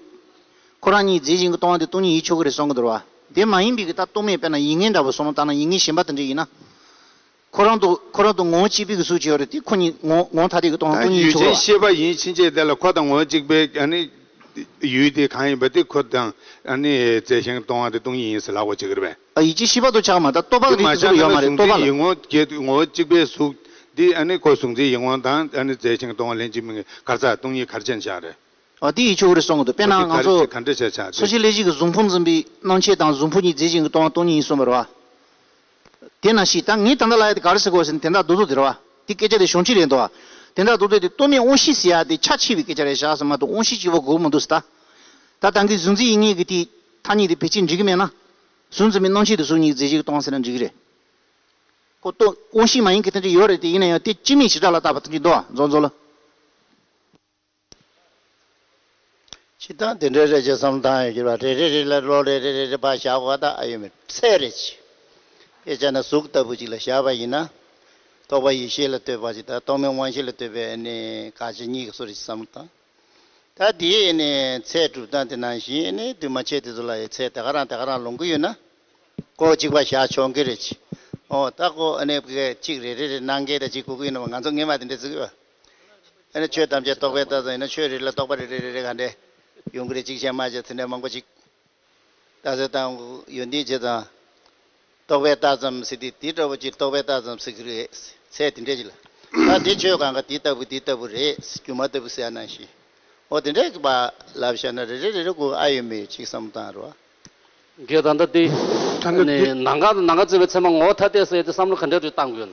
ཁོ་རང་གཉིས་རྫས་གཞན་གྱིས་སྟོང་བ་དེ་སྟོང་ཉིད་ཡིན་ཆོག་གི་རེད་གསུང་གི་འདུག་རེད་བ། དེ་མ་ཡིན་པའི་གི་ད་རྟོག་མེད་དཔེར་ན་ཡིད་ངེས་འདྲ་པོ་སོང་ན་ད་ན་ཡིད་ངེས་གཞན་པ་དེ་འདྲ་ཡིན་ན། ཁོ་རང་དང་ཁོ་རང་དང་ངོ་བོ་གཅིག་པའི་གི་གཟུགས་ཅིག་ཡོད་རེད་དེ་ཁོ་གཉིས་ངོ་ངོ་ཐ་དད་ཀྱི་སྟོང་བ་སྟོང་ཉིད་ཡིན་ཡུལ་ཆོག་གི་ཅན་རེད་བ། ཤེས་པ་ཡིན་ཕྱིན་ཆད་དེ་ལ་ཁོ་དང་ངོ་བོ་གཅིག་པའི་ཨ་ནི་ཡུལ་དེ་གང་ཡིན་པ་དེ་ཁོ་དང་ཨ་ནི་རྫས་གཞན་གྱིས་སྟོང་བ་དེ་སྟོང་ཉིད་ཡིན་ཟེར་ལབ་དགོས་བྱེད་ཀྱི་རེད་པས། ཨ་ཡིད་ཀྱི་ཤེས་པ་དང་ཆགས་མ་ད་རྟོག་པ་དེ་ལ་མ་ཡིད་ཆགས་ཆགས་ན་ཡོད་མ་རེད་གཟུགས་རྟོག་པ་འཛིན་ལ། ཡིད་ངོ་བོ་གཅིག་པའི་གཟུགས་འདི་ཨ་ནི་ཁོ་གཟུགས་འཛིན་ཡིད་ངོ་བོ་དང་ཨ་ནི་རྫས་གཞན་གྱིས་སྟོང་བ་ལེན་གྱི་མིན་གྱི་གར་ས་སྟོང་ཉིད་གར་ཅན་ཆགས་རེད། ཨ་དེ་ཡིད་ཆོག་གི་རེད་གསུང་གི་འདུག་དཔེར་ན་ང་ཚོ་ག་འདྲ་བྱས་ཆགས་འཚོ་བྱེད་ལས་གཞི་གི་གཟུགས་ཕུང་འཛིན་པའི་སྣང་མཆེད་དང་གཟུགས་ཕུང་གཉིས་རྫས་གཞན་གྱིས་སྟོང་བ་སྟོང་ཉིད་ཡིན་གསུངས་པ་རེད་བ། དེ་ནང་བཞིན་ད་ངས་ད་ལྟ་ལབ་ཡ་དེ་ག་རེ་ཟེར་དགོས་ཟེར་ན་དེ་འདྲ་རྡོག་རྡོག་དེ་རེད་བ། དེ་སྐད་ཆ་དེ་གཞུང་ཆེན་རེད་འདུག་བ། དེ་འདྲ་རྡོག་རྡོག་དེ་རྟོག་མེད་དབང་ཤེས་ཟེར་ཡ་དེ་ཆ་ཆེ་བའི་སྐད་ཆ་རེད་བཞག་ཟེར་མ་གཏོགས་དབང་ཤེས་གཅིག་པོ་དགོས་མི་འདུག་ཟེར་ད། ད་ད་གིན་གཟུགས་འཛིན་ཡིད་ངེས་ཀྱི་དེ་ཐ་སྙད་དེ་བེད་སྤྱོད་འགྲིག་གི་མེད་ན། གཟུགས་འཛིན་པའི་སྣང་མཆེད་དེ་གཟུགས་གཉིས་རྫས་གཞན་གྱིས་སྟོང་ཟེར་ན་འགྲིག་གི་རེད། ཁོ་རྟོག་དབང་ཤེས་མ་ཡིན་གྱི་དེ་འདྲ་ཡོད་རེད་དེ་ཡིན་ན་ཡང་དེ་སྤྱི་མིང་བྱེ་བྲག་ལ་བཏགས་པ་དེ་འདྲ་འདུག་བ་མཛོ་མཛོ་ལ། སྤྱིར་བཏང་དེ་འདྲའི་རེ་ཆེ་བསམ་བཏང་ཡོད་ཀྱི་རེད་བ། རེ་རེ་རེ་ལ་ལོ་རེ་རེ་རེ་རེ་ཕར་བཞག་གོ་ད་ཨ་ཡོད་མེད་ཚད་རེ་ཆེ། དཔེ་བྱས་ན་གཟུགས་ལྟ་བུ་ཅིག་ལ་བཞག་པ་ཡིན་ན། རྟོག་པ་ཡིད་ཤེས་ལ་ལྟོས་པ་ཅིག་དང་རྟོག་མེད་དབང་ཤེས་ལ་ལྟོས་པའི་ཨ་ནི་ཁ་ཕྱེ་གཉིས་ཀྱི་བཟོ་རེ་ཆེ་བསམ་བློ་བཏང་། ད་དེའི་ཨ་ནི་ཚད་གྲུབ་སྟངས་དེ་ནང་བཞིན་ཨ་ནི་འདུས་མ་བྱས་དེ་ཚོ་ལ་ཡང་ཚད་དེ་ག་རང་དེ་ག་རང་ལོངས་ཀྱི་ཡོད་ན། ཁོ་གཅིག་པ་བཞག་ཆོག་གི་རེད་ཅེས། ཨོ་ད་ཁོ་ཨ་ནི་གཅིག་རེ་རེ་རེ་གནང་མཁན་དང་གཅིག་དགོས་ཀྱི་ཡིན་ནམ་ང་ཚོ་སྔོན་མ་དེ་འདྲ་བརྩི་གི་ཡོད། ཨ་ནི་ཆོས་ཐམས་ཅད་རྟོག་པས་བཏགས་ཙམ་ཡིན་ན་ཆོས་རེ་ལ་རྟོག་པ་རེ་རེ་རེ་རེ་ག་འདྲས་ཡོང་གི་རེད་གཅིག་བྱས་མ་བྱས་དེ་འདྲས་མང་པོ་ཅིག་ད་ཚོད་དང་ཡོན་ཏན་བྱས་ཙང་། རྟོག་པས་བཏགས་ཙམ་ཟེར་དུས་དེ་འདྲ་བོ་ཅིག་རྟོག་པས་བཏགས་ཙམ་ཟེར་གི་རེད། ཚད་དེ་འདྲས་ཅིག་ལ། ད་དེ་ཆོས་གང་ག་དེ་ལྟ་བུ་དེ་ལྟ་བུ་རེད་སྒྱུ་མ་ལྟ་བུ་ཟེར་ཡ་ནང་བཞིན། ཨོ་དེ་འདྲས་ཀྱི་བ་ལབ་བཞག་ན་རེ་རེ་རེ་རེ་དགོས་ཨ་ཡོད་མེད་ཅིག་བསམ་བློ་བཏང་རོགས། རྒན་ད་ལྟ་འདི། ད་ལྟ་འདི། ནི་ནམ་མཁའ་དང་ནམ་མཁའ་འཛིན་པའི་ཚད་མ་ངོ་བོ་ཐ་དད་ཟེར་ཏེ་བསམ་བློ་ག་འདྲ་རེ་བཏང་དགོས་ན།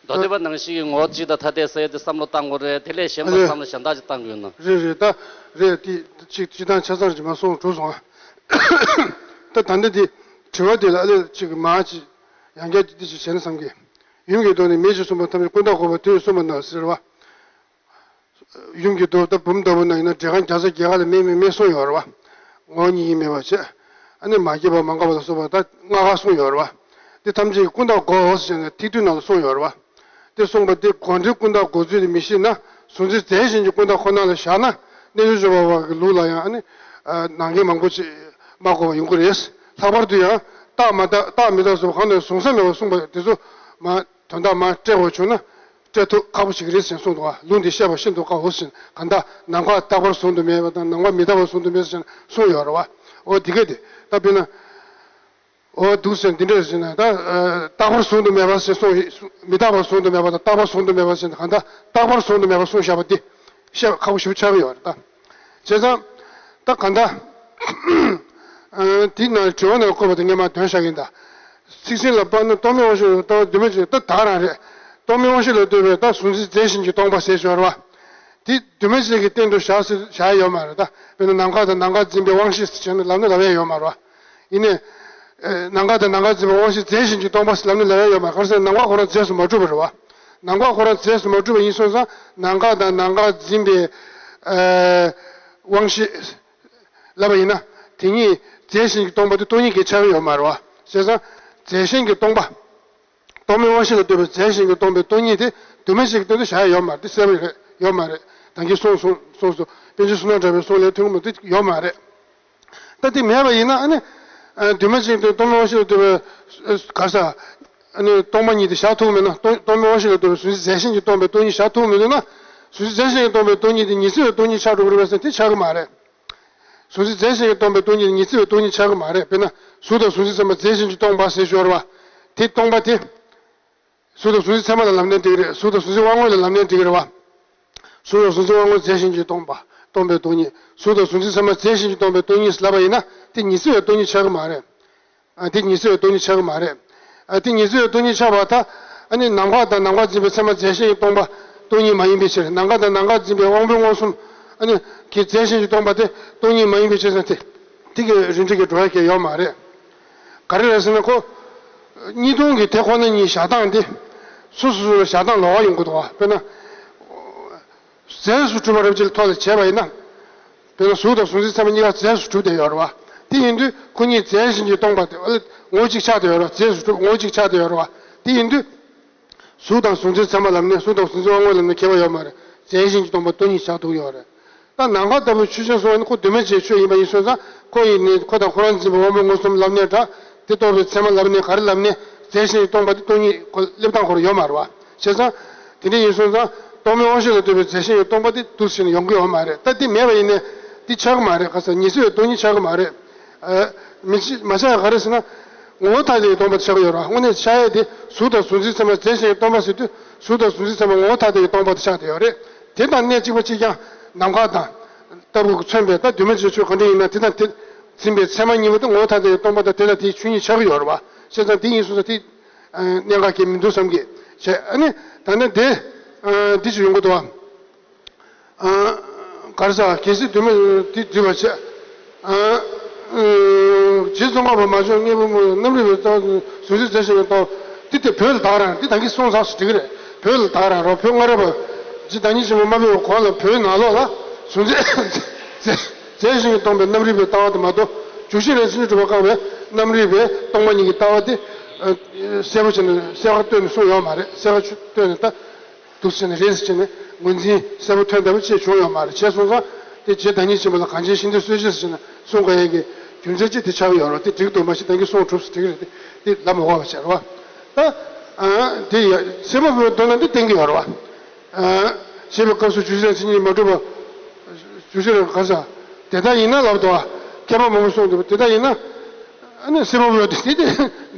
མདོ་སྡེ་པ་ནང་བཞིན་གྱི་ངོ་བོ་གཅིག་དང་ཐ་དད་ཟེར་ཏེ་བསམ་བློ་བཏང་དགོས་རེད་དེ་ལས་གཞན་པ་རེད། བསམ་བློ་གཞན་དག་ཅིག་བཏང་དགོས་ན། རེད་རེད་ད། རེད་དེ་གཅིག་སྤྱི་བཏང་ཆ་ཚང་རྗེས་མ་སོང་གྲུབ་སོང་ཨ། ད་ད་ལྟ་འདི་དྲི་བ་དེ་ལ་ཨ་ལས་གཅིག་གི་མ་གཅིག་ཡང་བསྐྱར་འདི་ཅིག་བྱས་ན་བསམ་གི། ཡུམ་གྱི་མདོ་ནི་མེད་ཅེས་གསུངས་པ་ཐམས་ཅད་ཀུན་བརྟགས་འགོག་པ་དེ་ཡིས་གསུངས་པ་ན་ཟེར་བ། ཡུམ་གྱི་མདོ་ད་འབུམ་ལྟ་བུ་ན་ཡིན་ན་འགྲེལ་ཁང་བརྒྱ་རྩ་བརྒྱད་ཀ་ལ་མེད་མེད་མེད་གསུངས་ཡོད་རེད་བ། ངོ་བོ་ཉིད་ཀྱིས་མེད་པར་བྱས། ཨ་ནི་མ་སྐྱེས་པ་མ་འགགས་པ་ལ་སོགས་པ་ད་ལྔ་ཀ་གསུངས་ཡོད་རེད་བ། འདི་ཐམས་ཅད་ཀྱི་ཀུན་བརྟགས་འགོག་ཟེར་ནས་ཐིག་ཐིག་ནང་ལ་གསུངས་ཡོད་རེད་བ། འདི་གསུངས་པ་འདི་གོང་འགྲེལ་ཀུན་བརྟགས་འགོག་ཚུལ་དེ་མི་ཤེས་ན་གཟུང་འཛིན་རྫས་གཞན་གྱི་ཀུན་བརྟགས་ཁོ་ན་ལ་བཞག་ན་རྣལ་འབྱོར་སྤྱོད་པ་བ་གི་ལུགས་ལ་ཡང་ཨ་ནི། ནང་འགལ་མང་པོ་ཅིག་མ་གོ་བ་ཡོང་གི་རེད། ལྷག་པར་དུ་ཡང་རྟགས་མ་དག་རྟགས་མི་རྟག་སོགས་གང་ནས་གཟུང་ས་མེད་པར་གསུངས་པ་དེ་ཚོ་མ་དོན་དག་མ་སྤྲད་དགོས་བྱུང་ན། སྤྲད་ཐུབ་ཁག་པོ་ཞིག་རེད་ཟེར་གསུངས་འདུག་བ། ལུང་འདི་བཤད་པ་ཤིན་ཏུ་དཀའ་འོ་ཟེར། གང་ལྟར་ནམ་མཁའ་རྟག་པར་གཟུང་དུ་མེད་པ་དང་ནམ་མཁའ་མི་རྟག་པར་གཟུང་དུ་མེད་ཟེར་གསུངས་ཡོད་རེད་བ། འོ་འདི་ག་དེ་ད་དཔེར་ན། འོ་འདུག་ཟེར་འདི་འདྲས་ཟེར་ན་ད། རྟག་པར་གཟུང་དུ་མེད་པ་ཟེར་གསུངས་ཡོད། མི་རྟག་པར་གཟུང་དུ་མེད་པ་དང་རྟག་པར་གཟུང་དུ་མེད་པ་ཟེར་ན་གང་ལྟར་རྟག་པར་གཟུང་དུ་མེད་པ་གསུངས་བཞག་པ་འདི། བཤད་པ་ཁག་པོ་ཞེ་པོ་ཆགས་ཀྱི་ཡོད་རེད་ད། བྱས་ཙང་། ད་གང་ལྟར། ཨ། དེའི་ནང་དྲི་བ་ནང་བཀོད་པ་དེ་ངས་མར་འདོན་བཞག་གི་ཡིན་ད། ཚིག་ཟིན་ལ་དཔག་ན་རྟོག་མེད་དབང་ཤེས་ལ་ལྟོས་པའི་འདུས་མ་བྱས་ད་ད་རང་རེད། རྟོག་མེད་དབང་ཤེས་ལ་ལྟོས་པའི་ད་གཟུང་འཛིན་རྫས་གཞན་གྱིས་སྟོང་པ་ཟེར་ཞོར་བ། དེ་འདུས་མ་བྱས་ཀྱི་སྟེང་དུ་བཞག་ཟེར་བཞག་ཡོད་མ་རེད་ད། དཔེར་ན་ནམ་མཁའ་དང་ནམ་མཁའ་འཛིན་པའི་དབང་ཤེས་ཟེར་བྱས་ན་ལབ་ན་ལབ་ཡ་ཡོད་མ་རེད་བ། ཡིན་ནའི། ཨེ། ནམ་མཁའ་དང་ནམ་མཁའ་འཛིན་པའི་དབང་ཤེས་རྫས་གཞན་གྱིས་སྟོང་པ་ཟེར་ལབ་ན་ལབ་ཡ་ཡོད་མ་རེད། ག་རེ་ཟེར་ན་ནམ་མཁའ་ཁོ་རང་རྫས་སུ་མ་གྲུབ་པ་རེད་བ། ནམ་མཁའ་ཁོ་རང་རྫས་སུ་མ་གྲུབ་པ་ཡིན་སོང་ཙང་ནམ་མཁའ་དང་ནམ་མཁའ་འཛིན་པའི། ཨེ། དབང་ཤེས། ལབ་པ་ཡིན་ན། དེ་གཉིས་རྫས་གཞན་གྱིས་སྟོང་པ་དེ་སྟོང་ཉིད་ཀྱི་ཆགས་ཀྱི་ཡོད་མ་རེད་བ། བྱས་ཙང་། རྫས་གཞན་གྱིས་སྟོང་པ། རྟོག་མེད་དབང་ཤེས་ལ་ལྟོས་པའི་རྫས་གཞན་གྱིས་སྟོང་པའི་སྟོང་ཉིད་དེ་འདུས་མ་བྱས་ཀྱི་སྟེང་དུ་བཞག་ཡ་ཡོད་མ་རེད། དེ་གསལ་པོ་རེད་ཡོད་མ་རེད། ད་གིན་གསུངས་སོང་གསུངས་སོང་། པཎ་ཆེན་བསོད་ནམས་གྲགས་པའི་གསུང་ལས་ཐོན་གྱི་མ་དེ་ཡོད་མ་རེད། ད་དེ་མེད་པ་ཡིན་ན་ཨ་ནི། ཨ། འདུས་མ་བྱས་ཀྱི་སྟེང་དུ་རྟོག་མེད་དབང་ཤེས་ལ་ལྟོས་པའི། ག་རེ་ཟ། ཨ་ནི་སྟོང་པ་ཉིད་དེ་བཞག་ཐུབ་མེད་ན་རྟོག་རྟོག་མེད་དབང་ཤེས་ལ་ལྟོས་པའི་གཟུང་འཛིན་རྫས་གཞན་གྱིས་སྟོང་པའི་སྟོང་ཉིད་བཞག་ཐུབ་མི་འདུག་ན། གཟུང་འཛིན་རྫས་གཞན་གྱིས་སྟོང་པའི་སྟོང་ཉིད་དེ་ཉི་ཚེ་བའི་སྟོང་ཉིད་ཆགས་འགྲོ་གི་རེད་པས་ཟེར་ན་དེ་ཆགས་ཀྱི་མ་རེད། གཟུང་འཛིན་རྫས་གཞན་གྱིས་སྟོང་པའི་སྟོང་ཉིད་དེ་ཉི་ཚེ་བའི་སྟོང་ཉིད་ཆགས་ཀྱི་མ་རེད། དཔེར་ན་གཟུགས་དང་གཟུང་འཛིན་ཚད་མ་རྫས་གཞན་གྱིས་སྟོང་པ་ཟེར་ཞོར་བ། དེ་སྟོང་པ་དེ། གཟུགས་དང་གཟུང་འཛིན་ཚད་མ་ལ་ལབ་ནའི་འགྲིག་གི་རེད། གཟུགས་དང་གཟུང་འཛིན་དབང་མངོན་ལ་ལབ་ནའི་འགྲིག་གི་རེད་བ། གཟུགས་དང་གཟུང་འཛིན་དབང་མངོན་རྫས་གཞན་གྱིས་སྟོང་པ། སྟོང་པའི་སྟོང་ཉིད། གཟུགས་དང་གཟུང་འཛིན་ཚད་མ་རྫས་གཞན་གྱིས་སྟོང་པའི་སྟོང་ཉིད་ལབ་པ་ཡིན་ན་དེ་ཉི་ཚེ་བའི་སྟོང་ཉིད་ཆགས་ཀྱི་མ་རེད། ཨ། དེ་ཉི་ཚེ་བའི་སྟོང་ཉིད་ཆགས་ཀྱི་མ་རེད། ཨ། དེ་ཉི་ཚེ་བའི་སྟོང་ཉིད་ཆགས་པ་ད། ཨ་ནི་ནམ་མཁའ་དང་ནམ་མཁའ་འཛིན་པའི་ཚད་མ་རྫས་གཞན་གྱིས་སྟོང་པ་སྟོང་ཉིད་མ་ཡིན་པའི་ཕྱིར། ནམ་མཁའ་དང་ནམ་མཁའ་འཛིན་པའི་དབང་པོའི་མངོན་སུམ། ཨ་ནི་གི་རྫས་གཞན་གྱིས་སྟོང་པ་དེ་སྟོང་ཉིད་མ་ཡིན་པའི་ཕྱིར་ཟེར་ཏེ། དེ་གི་རིགས་འགྲེ་གི་འགྲོ་ཡ་གི་ཡོད་མ་རེད། ག་རེ་རེད་ཟེར་ན་ཁོ། གཉིས་སྟོང་གི་དེ་ཁོ་ན་ཉིད་བཞག་སྟངས་དེ། སོ་སོ་སོ་ལ་བཞག་སྟངས་ལོགས་ཀ་ཡོང་གི་འདུག་བ། དཔེར་ན། རྫས་སུ་གྲུབ་པ་རབ་ཅིག་ལ་ཐོག་ལ་བྱས་པ་ཡིན་ན། དཔེར་ན་གཟུགས་དང་གཟུང་འཛིན་ཚད་མ་གཉིས་ཀ་རྫས་སུ་གྲུབ་བསྡད་ཡོད་རེད་བ། དེ་ཡིན་དུས་ཁོ་གཉིས་རྫས་གཞན་གྱིས་སྟོང་པ་དེ་ཨ་ལས་ངོ་བོ་གཅིག་ཆགས་བསྡད་ཡོད་རེད་བ། རྫས་སུ་གྲུབ་ངོ་བོ་གཅིག་ཆགས་བསྡད་ཡོད་རེད་བ། དེ་ཡིན་དུས། གཟུགས་དང་གཟུགས་འཛིན་ཚད་མ་ལབ་ནས་གཟུགས་དང་གཟུགས་འཛིན་དབང་པོ་ལབ་ནས་ཁྱད་པར་ཡོད་མ་རེད། རྫས་གཞན་གྱིས་སྟོང་པ་སྟོང་ཉིད་ཆགས་ཐུབ་ཡོད་རེད། ད་ནམ་མཁའ་ལྟ་བུའི་ཆོས་ཅན་གསུངས་པ་ནི་ཁོ་འདུས་མ་བྱས་ཆོས་ཡིན་པ་ཡིན་སོང་ཙང་ཁོ་ཡིས་ནི་ཁོ་དང་ཁོ་རང་འཛིན་པའི་དབང་པོ་མངོན་སུམ་ལབ་ནས་འདྲ། དེ་རྟོགས་པའི་ཚད་མ་ལབ་ནས་ག་རེ་ལབ་ནས་རྫས་གཞན་གྱིས་སྟོང་པ་དེ་སྟོང་ཉིད་ཁོ་སླེབས་སྟངས་ཁོ་རང་ཡོད་མ་རེད་བ། བྱས་ཙང་དེ་འདྲ་ཡིན་སོང་ཙང་རྟོག་མེད་དབང་ཤེས་ལ་ལྟོས་པའི་རྫས་གཞན་གྱིས་སྟོང་པ་དེ་འདུག་ཟེར་ནས་ཡོང་གི་ཡོད་མ་རེད། ད་དེ་མེད་པ་ཡིན་ནས་དེ་ཆགས་ཀྱི་མ་རེད། ག་ས་ཉི་ཚེ་བའི་སྟོང་ཉིད་ཆགས་ཀྱི་མ་རེད། ཨ། མི་ཆ་མ་ཆགས་ཡ་ག་རེ་ཟེར་ན། ངོ་བོ་ཐ་དད་ཀྱིས་སྟོང་པ་ཆགས་ཀྱི་ཡོད་རེད་བ། དངོས་གནས་ཆགས་ཡས་དེ་གཟུགས་དང་གཟུགས་འཛིན་ཚད་མ་རྫས་གཞན་གྱིས་སྟོང་པ་ཟེར་དུས་གཟུགས་དང་གཟུགས་འཛིན་ཚད་མ་ངོ་བོ་ཐ་དད་ཀྱིས་སྟོང་པ་དེ་ཆགས་བསྡད་ཡོད་རེད། དེ་དང་གནད་གཅིག་པ་གཅིག་རྐྱང་ནམ་མཁའ་དང་ལྟ་བུ་མཚོན་པའི་ད་འདུས་མ་བྱས་ཆོས་གང་འདྲ་ཡིན་ན་དེ་དང་དེ་འཛིན་པའི་ཚད་མ་གཉིས་པོ་དེ་ངོ་བོ་ཐ་དད་ཀྱིས་སྟོང་པ་དང་དེ་དང་དེའི་ཆོས་ཉིད་ཆགས་ཀྱི་ཡོད་རེད་བ། བྱས་ཙང་དེ་ཡིན་སོང་ཙང་དེ་གནད་འགག་གང་ཡང་མི་འདུག་བསམ་གི། བྱས་ཨ་ནི་ད་ནི་དེ་འདི་ཅིག་ཡོང་གི་འདུག་བ། ཨ། ག་རེ་ཟ། གལ་སྲིད་འདུས་མ་དེ་བསྡུས་པར་བྱས། ཨ། ཨ། རྗེ་ཙོང་ཁ་པ་མ་བྱུང་སྔས་མ་རྣམ་རིག་པའི་ལྟ་བ་གཟུགས་འཛིན་རྫས་གཞན་གྱིས་སྟོང་པ་དེ་དེ་བོད་ལ་དག་རང་དེ་ད་གིན་གསུངས་ཚར་སོང་། འགྲིག་གི་རེད། བོད་ལ་དག་རང་རོ། བོད་སྔ་རབས་པ་རྗེ་བདག་ཉིད་ཆེན་པོ་མ་ཕེབས་པའི་གོང་ལ་བོད་ནང་ལོགས་ལ་གཟུགས་འཛིན་རྫས་གཞན་གྱིས་སྟོང་པའི་རྣམ་རིག་པའི་ལྟ་བ་དེ་མ་གཏོགས་འཇུག་གཞི་ལས་མཚན་ཉིད་གྲུབ་པ་བཀག་པའི་རྣམ་རིག་པའི་སྟོང་པ་ཉིད་ཀྱི་ལྟ་བ་དེ་གསལ་པོ་བྱས་ནས་གསལ་ཁ་བཏོན་ནས་གསུངས་ཡོད་མ་རེད། གསལ་ཁ་བཏོན་ནས་ད། འདུག་ཟེར་ནས་རེད་ཟེར་ནས་ངོས་འཛིན་གསལ་པོ་ཐོན་བསྡད་པ་ཅིག་བྱུང་ཡོད་མ་རེད། བྱས་སོང་ཙང་དེ་རྗེ་བདག་ཉིད་ཆེན་པོ་ལ་གངས་ཅན་ཤིང་རྟའི་སྲོལ་འབྱེད་ཟེར་ནས་གསུང་དགོས་ཡས་ཀྱི་རྒྱུ་མཚན་ཅིག་དེ་ཆགས་ཀྱི་ཡོད་རེད། དེ་འགྲིག་འདུག་མ་གཞི་ད་གིན་གསུང་གྲུབ་སོང་། འགྲིག་རེད། དེ་དེ་ལབ་མ་དགོས་པ་བྱས་རེད་བ། ད་ཨ་དེ་ཡ་སེམས་པ་བོད་མདོར་ན་འདི་བསྟན་གྱི་ཡོད་རེད་བ། ཨ་ཞེས་པའི་སྐབས་སུ་འཇུག་གཞི་ལས་མཚན་ཉིད་མ་གྲུབ་པ། འཇུག་གཞི་ལས་ག་ས་དེ་ལྟར་ཡིན་ན་ལབ་འདུག་བ། མཁས་པ་མང་པོས་གསུངས་འདུག་དེ་ལྟར་ཡིན་ན། ཨ་ནི་སེམས་པ་བོད་དེ་དེ་དེ་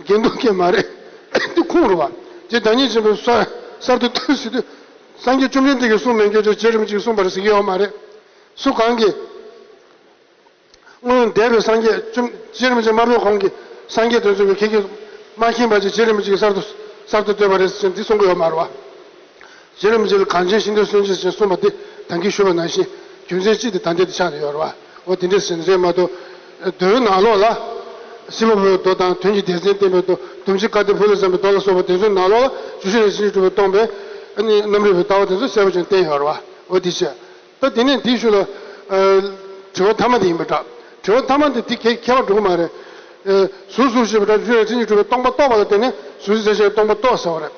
འགལ་འདུ་གང་མ་རེད། འདི་ཁུངས་རེད་བ། རྗེ་བདག་ཉིད་ཆེན་པོས་གསར་གསར་དུ་ཐོས་ཟིན་དུས། སངས་རྒྱས་བཅོམ་ལྡན་འདས་ཀྱིས་གསུངས་མེད་ཀྱང་རྗེ་རིན་པོ་ཆེས་གསུངས་པ་རེད་ཟེར་གྱི་ཡོད་མ་རེད། སུ་གང་གིས། སྔོན་འདས་པའི་སངས་རྒྱས་བཅོམ་རྗེ་རིན་པོ་ཆེ་མ་ཕེབས་གོང་གི་སངས་རྒྱས་དེ་ཚོ་གིས་ཁྱེད་ཀྱིས་མ་མཁྱེན་པ་ཅིག་རྗེ་རིན་པོ་ཆེ་གིས་གསར་དུ་གསར་དུ་བཏོད་པ་རེད་ཟེར་འདི་གསུང་གི་ཡོད་མ་རེད་བ། རྗེ་རིན་པོ་ཆེ་ལ་གངས་ཅན་ཤིང་རྟའི་སྲོལ་འབྱེད་ཅེས་གསུངས་པ་འདི་ད་གིན་ཞུས་པ་ནང་བཞིན་རྒྱུ་མཚན་གཅིག་དེ་ད་ལྟའི་དེ་ཆགས་ནས་ཡོད་རེད་བ། འོ་དེ་འདྲ་ཟེར་ནས་རེད་མ་གཏོགས། མདོའི་ནང་ལོགས་ལ། སྲིད་པ་བོའི་མདོ་དང་དོན་གྱི་སྡེ་ཚན་བསྟན་པའི་མདོ། སྡོམ་ཚིག་བཀའ་སྡེ་བོད་ལས་བརྩམས་པའི་མདོ་ལ་སོགས་པ་དེ་ཚོའི་ནང་ལོགས་ལ་འཇུག་གཞི་ལས་མཚན་ཉིད་གྲུབ་པ་སྟོང་པའི་ཨ་ནི་རྣམ་རིག་པའི་ལྟ་བ་དེ་ཚོ་གསལ་པོ་ཅིག་བསྟན་ཡོད་རེད་བ། འོ་དེ་བྱས། ད་དེ་ནས་དེའི་ཤུལ་ལ། ཨ། དྲི་བ་མཐའ་མ་དེ་ཡིན་པ་འདྲ། དྲི་བ་མཐའ་མ་དེ་དེ་གས་ཁྱད་པར་འགྲོ་གི་མ་རེད། ཨ། གཟུགས་གཟུགས་ཞེས་པ་འདྲ་འཇུག་གཞི་ལས་མཚན་ཉིད་གྲུབ་པའི་སྟོང་པ་རྟོགས་པ་ལ་བརྟེན་ནས་གཟུགས་འཛིན་རྫས་གཞན་སྟོང་པ་རྟོགས་ཟེར་བ་རེད།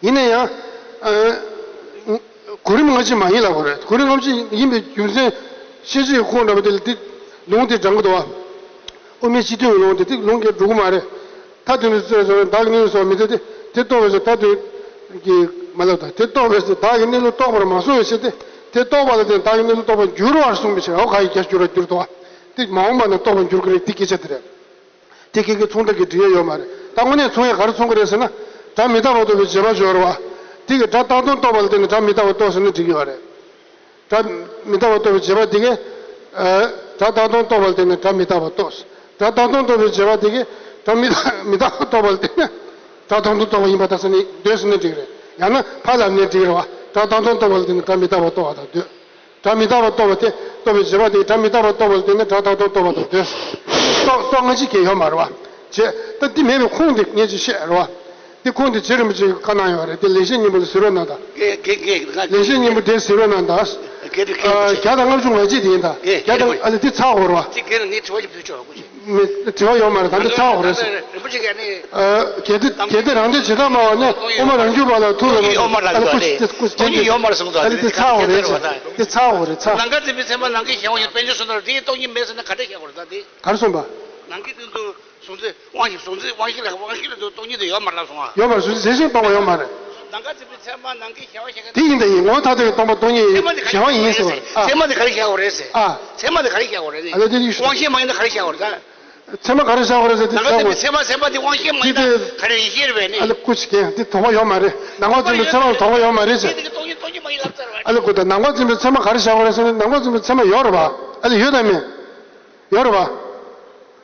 ཡིན་ན་ཡང་། ཨ། གོ་རིམ་སྔ་ཕྱི་མ་ཡིན་ལབ་དགོས་རེད། གོ་རིམ་སྔ་ཕྱི་ཡིན་པའི་རྒྱུ་མཚན་ཤེས་བྱེད་ཀྱི་ཁུངས་འདྲ་པོ་དེ་ལ་དེ་ལུང་དེ་དྲངས་ཀྱི་འདུག་བ། དབུ་མའི་སྤྱི་དོན་གྱི་ལུང་དེ་དེ་ལུང་གིས་འགྲོ་གི་མ་རེད། མཐའ་དོན་དུ་བརྩོན་ཟེར་བ་བདག་གི་གནས་ལུགས་སོགས་མི་འཐད་དེ། དེ་རྟོགས་པའི་ཕྱིར་མཐའ་དོན་གྱི་མ་ལབ་དང་། དེ་རྟོགས་པའི་ཕྱིར་བདག་གི་གནས་ལུགས་རྟོགས་པར་མ་གསུངས་པའི་ཕྱིར་ཏེ། དེ་རྟོགས་པ་ལ་བརྟེན་བདག་གི་གནས་ལུགས་རྟོགས་པར་འགྱུར་བར་གསུངས་པའི་ཕྱིར། འོ་ག་ཡི་རྒྱ་འགྱུར་བར་འགྱུར་ཏོ། དེ་མ་འོངས་པ་ན་རྟོགས་པར་འགྱུར་གྱི་རེད། དེ་སྐད་ཆ་དེ་རེད། དེ་སྐད་ཀྱི་མཚུངས་རྟགས་ཀྱི་འབྲི་ཡ་ཡོད་མ་རེད། ད་དངོས་གནས་མཚུངས་ཡ་ག་རེ་མཚུངས་ཀྱི་རེད་ཟེར་ན། སྒྲ་མི་རྟག་པ་རྟོགས་པའི་བྱེད་པ་ཅིག་ཡོད་རེད་བ། དེ་གི་སྒྲ་རྟག་སྟོང་རྟོགས་པ་ལ་བརྟེན་ནས་སྒྲ་མི་རྟག་པ་རྟོགས་ཟེར་ན་འགྲིག་གི་ཡོད་རེད། སྒྲ་མི་རྟག་པ་རྟོགས་པའི་བྱེད་པ་དེ་གས། ཨ། སྒྲ་རྟག་སྟོང་རྟོགས་པ་ལ་བརྟེན་ནས་སྒྲ་མི་རྟག་པ་རྟོགས། སྒྲ་རྟག་སྟོང་རྟོགས་པའི་བྱེད་པ་དེ་གས་སྒྲ་མི་རྟག་མི་རྟག་པ་རྟོགས་པ་ལ་བརྟེན་ནས་སྒྲ་རྟག་སྟོང་རྟོགས་པ་ཡིན་པ་ལྟར་ཟེར་ནས་འདོད་ཟེར་ན་འགྲིག་རེད། ཡང་ན་ཕར་ལབ་ནས་འགྲིག་རེད་བ། སྒྲ་རྟག་སྟོང་རྟོགས་པ་ལ་བརྟེན་ནས་སྒྲ་མི་རྟག་པ་རྟོགས་པ་དང་འདོད། སྒྲ་མི་རྟག་པ་རྟོགས་པ་དེ་རྟོགས་པའི་བྱེད་པ་དེ་གས་སྒྲ་མི་རྟག་པ་རྟོགས་པ་ལ་བརྟེན་ནས་སྒྲ་རྟག་སྟོང་རྟོགས་པ་དང་འདོད། རྟོགས་རྟོགས་སྔ་ཕྱི་གང་ཡང་ཡོད་མ་རེད་བ། བྱས། ད་འདི་མེད་པའི་ཁུངས་དེ་ངས་ཅིག་བཤད་རེད་བ། འདི་ཁུངས་དེ་རྗེ་རིན་པོ་ཆེ་གིས་བཀའ་གནང་ཡོད་རེད། དེ་ལེགས་བཤད་སྙིང་པོ་ལ་གཟིགས་རོགས་གནང་དང་། ལེགས་བཤད་སྙིང་པོ་དེ་གཟིགས་རོགས་གནང་དང་། བརྒྱ་དང་ལྔ་བཅུ་ང་གཅིག་དེ་ཡིན་དང་། བརྒྱ་དང་། ཨ་ལེ་དེ་ཚར་དགོས་རེད་བ། དེ་གས་ལ་ངས་དྲི་བ་ཞིག་ཕུལ་ཆོག་གོ་ཆེ། མི་དྲི་བ་ཡོད་མ་རེད། ད་འདི་ཚར་དགོས་རེད། རིན་པོ་ཆེ་གིས་ནི། ཨ། གལ་ཏེ་གལ་ཏེ་རང་དོན་བྱེ་བྲག་སྨྲ་བ་ནི་དབུ་མ་རང་རྒྱུད་པ་ལ་ཐུག་པའི་ལུགས། ཨ་ལེ་སྐུ་མཁྱེན་ཏེ། ཡོད་མ་རེད་གསུངས་འདུག་ཨ་ལེ་དེ་ཚར་དགོས་རེད། དེ་ཚར་དགོས་རེད་ཚར། ནམ་མཁའ་མཛད་པའི་ཚད་མ་ནམ་མཁའི་གཞན་དབང་ཞེས་པའི་དཔེ་ཆ་གསུངས་ན་དེའི་སྟོང་ཉིད་མེད་ཟེར་ན་ག་འདྲ་བཤད་དགོས་རེད། ད་དེ། ག་རེ་གསུངས་པ། ནམ་མཁའི་སྟེང་དུ། གཟུགས་འཛིན་དབང་ཤེས། གཟུགས་འཛིན་དབང་ཤེས་ལ་དབང་ཤེས་ལ་དོན་སྟོང་ཉིད་དུ་ཡོད་མ་རེད་གསུང་ཨ། ཡོད་མ་རེད། གཟུགས་འཛིན་རྫས་གཞན་སྟོང་པ་ཡོད་མ་རེད། ནམ་མཁའ་མཛད་པའི་ཚད་མ་ནམ་མཁའི་གཞན་དབང་ཤེས་མཁན་དེ་ཡིན་ད་ཡིན། ངོ་བོ་ཐ་དད་ཀྱི་སྟོང་པ་སྟོང་ཉིད་ཡིན། ཚད་མ་དེ་ག་རེ་གཞན་དབང་ཡིན་ཟེར་བ་རེད། ཨ། ཚད་མ་དེ་ག་རེ་གཞན་དབང་རེད་ཟེར། ཚད་མ་དེ་ག་རེ་གཞན་དབང་རེད་ཟེར། ཨ་ལེ་དེ་དབང་ཤེས་མ་ཡིན་ན་ག་རེ་གཞན་དབང་རེད་ད། ཚད་མ་ག་རེ་གཞན་དབང་རེད་ཟེར། དེ་ནམ་མཁའ་མཛད་པའི་ཚད་མ་ཚད་མ་དེ་དབང་ཤེས་མ་ཡིན་ན་ག་རེ་ཡིན་ཤེས་རེད་པས་ནི། ཨ་ལེ་སྐུ་མཁྱེན། དེ་དོགས་པ་ཡོད་མ་རེད། ནམ་མཁའ་མཛད་པའི་ཚད་མ་ལ་དོགས་པ་ཡོད་མ་རེད་ཟེར། དེ་དེ་གི་སྟོང་ཉིད་སྟོང་ཉིད་མ་ཡིན་ལབ་ཚར་བ་རེད། ཨ་ལེ་སྐུ་ད་ནམ་མཁའ་མཛད་པའི་ཚད་མ་ག་རེ་གཞན་དབང་རེད་ཟེར་ན་ནམ་མཁའ་མཛད་པའི་ཚད་མ་ཡོད་རེད་བ། ཨ་ལེ་ཡོད་དམ་མེད། ཡོད་རེད་བ།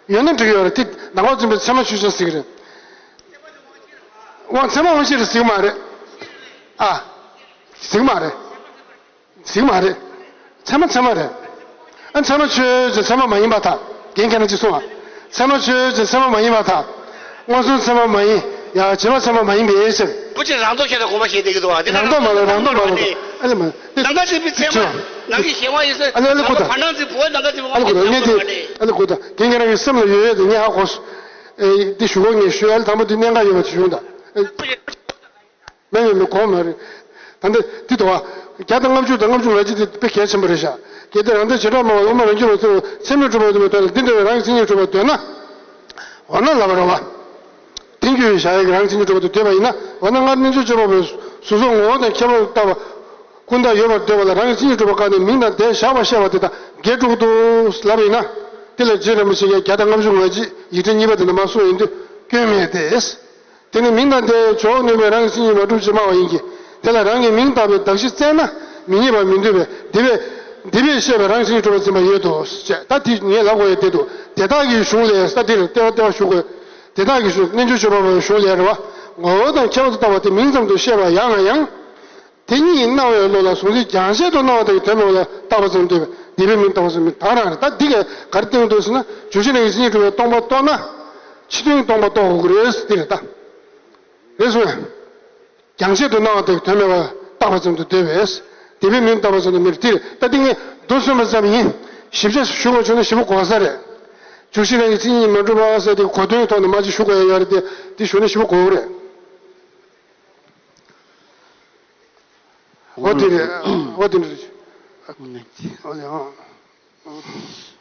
ཡོད་ན་འགྲིག་གི་ཡོད་རེད། དེ་ནམ་མཁའ་མཛད་པའི་ཚད་མ་ཆོས་ཅན་ཟེར་གི་རེད། དབང་ཚད་མ་དབང་ཤེས་རེད་ཟེར་གི་མ་རེད། ཨ། ཟེར་གི་མ་རེད། ཟེར་གི་མ་རེད། ཚད་མ་ཚད་མ་རེད། ཨ་ཚད་མ་ཆོས་ཅན་ཚད་མ་མ་ཡིན་པར་ཐལ། རྒན་ཁྱེད་རང་ཅིག་གསུང་ཨ། ཚད་མ་ཆོས་ཅན་ཚད་མ་མ་ཡིན་པར་ཐལ། མངོན་སུམ་ཚད་མ་མ་ཡིན། ཡང་བྱས་པ་ཚད་མ་མ་ཡིན་པའི་ཕྱིར། སྐུ་མཁྱེན་རང་སྟོབས་ཤེས་དང་དགོངས་པ་བཞེས་བསྡད་ཀྱི་འདུག་ཨ། དེ་རང་སྟོབས་མ་རེད། རང་སྟོབས་མ་རེད། ཨ་ལེ་མ། ནམ་མཁའ་མཛད་པའི་ཚད་མ་ནམ་མཁའི་གཞན་དབང་ཡིན་ཟེར། ཨ་ལེ་ཨ་ལེ་སྐུ་ད། བར་སྣང་མཛད་བུ་བ་ནམ་མཁའ་མཛད་པའི་དབང་ཤེས་ཨ་ལེ་ཨ་ལེ་ངས་དེ་ཨ་ལེ་སྐུ་ད། རྒན་ཁྱེད་རང་གི་སེམས་ལ་ཡོད་ཡོད་དེ་ངས་ཧ་གོ་སོང་། ཨེ་འདི་ཞུ་གོ་ངས་ཞུ་ཨ་ལེ་དང་པོ་འདི་གནད་འགག་ཡོད་པ་ཅིག་བྱུང་ད། ཨེ། མེད་མེད་མེད་གོང་མ་རེད། ད་འདི་འདི་དོ་བ། བརྒྱ་དང་ལྔ་བཅུ་དང་ལྔ་བཅུ་ང་གཅིག་དེ་དཔེ་གལ་ཆེན་པོ་རེད་ཤག་གལ་ཏེ་རང་སྡེ་བྱེ་བྲག་སྨྲ་བ་དབུ་མ་རང་རྒྱུད་པ་ཚོས་ཚད་མས་གྲུབ་པ་ཡིན་པའི་ཐོག་ལ་འདི་འདྲ་བའི་རང་གི་མཚན་ཉིད་གྲུབ་པ་འདོད་ན། འོ་ན་ལབ་པ་རེད་བ། ཐལ་འགྱུར་བའི་བཞག་ཡས་ཀྱི་རང་གི་མཚན་ཉིད་གྲུབ་པ་དེ་འདོད་པ་ཡིན་ན། འོ་ན་སྔར་རྣལ་འབྱོར་སྤྱོད་པ་པོས་གཟུགས་སོགས་ངོ་བོ་དང་ཁྱད་པར་དུ་བཏགས་པ་ཀུན་བཏགས་ཡོད་པར་འདོད་པ་ལ་རང་གི་མཚན་ཉིད་གྲུབ་པ་བཀག་ནས་མིང་དང་བརྡས་བཞག་པ་བཤད་པ་དེ་དང་འགལ་འགྲོ་གི་འདུག་ལབ་པ་ཡིན་ན། དེ་ལ་རྗེ་རིན་པོ་ཆེ་གིས་བརྒྱ་དང་ལྔ་བཅུ་ང་གཅིག་ཡིག་ཕྲེང་གཉིས་པ་དེ་ནས་མར་གསུངས་ཡོང་དུས་སྐྱོན་མེད་དེ། དེ་ནི་མིང་དང་བརྡས་འཇོག་ནུས་པའི་རང་གི་མཚན་ཉིད་མ་གྲུབ་ཅེས་སྨྲ་བ་ཡིན་གྱི། དེ་ལ་རང་གི་མིང་བཏགས་པའི་གདགས་གཞི་བཙལ་ན་མི་རྙེད་པར་མི་འདོད་པས། འདི་བས། འདི་བས་བཤད་པའི་རང་གི་མཚན་ཉིད་གྲུབ་པར་འཛིན་པ་ཡོད་དོ། ཅེས་ད་དེ་ངས་ལབ་དགོས་ཡ་དེ་འདུག་དེ་དག་གི་གཞུང་ལས་ས་འདིར་ལྟེ་བ་ལྟེ་བ་ཞུ་དགོས། དེ་དག་གི་གཞུང་རྣལ་འབྱོར་སྤྱོད་པ་པོའི་གཞུང་ལས་རེད་བ། ངོ་བོ་དང་ཁྱད་པར་དུ་བཏགས་པ་དེ་མིང་ཙམ་དུ་བཤད་པ་ཡང་ན་ཡང་། དེ་ཉིད་སྣང་བའི་བློ་ལ་གཟུང་འཛིན་རྒྱང་ཤེལ་དུ་སྣང་བ་དག་གི་དོན་མེད་པ་ལ་བཏགས་པ་ཙམ་འདོད་པས། འདི་བས་མིང་བཏགས་པ་ཙམ་མིན་ད་རང་རེད། ད་འདི་གས་ག་རེ་སྟོན་འདོད་ཟེར་ན། བརྗོད་བྱ་རང་གི་མཚན་ཉིད་གྲུབ་པའི་སྟོང་པ་རྟོགས་ན། ཕྱི་དོན་སྟོང་པ་རྟོགས་དགོས་ཀྱི་རེད་ཟེར་དེ་རེད་ད། རེད་སོང་ངས། རྒྱང་ཤེལ་དུ་སྣང་བ་དག་གི་དོན་མེད་པ་བཏགས་པ་ཙམ་དུ་འདོད་པས། འདི་བས་མིང་བཏགས་པ་ཙམ་དུ་མིན་ཏེ། ད་འདི་ངས་མདོ་སོན་པ་ཙམ་ཡིན། ཞིབ་ཆ་ཞུ་དགོས་བྱུང་ན་ཞིབ་པོ་གོ་ས་རེད། བརྗོད་བྱ་རང་གི་མཚན་ཉིད་མ་གྲུབ་པ་ཟེར་དེ་གོ་དོན་ཐོག་ནས་མ་ཅིག་ཞུ་དགོས་ཡ་ཡོད་རེད་དེ། འདི་ཞུ་ན་ཞིབ་པོ་གོ་གི་རེད། འོ་དེ་རེད། འོ་དེ་འདྲ་རེད། འོ་ཡང་།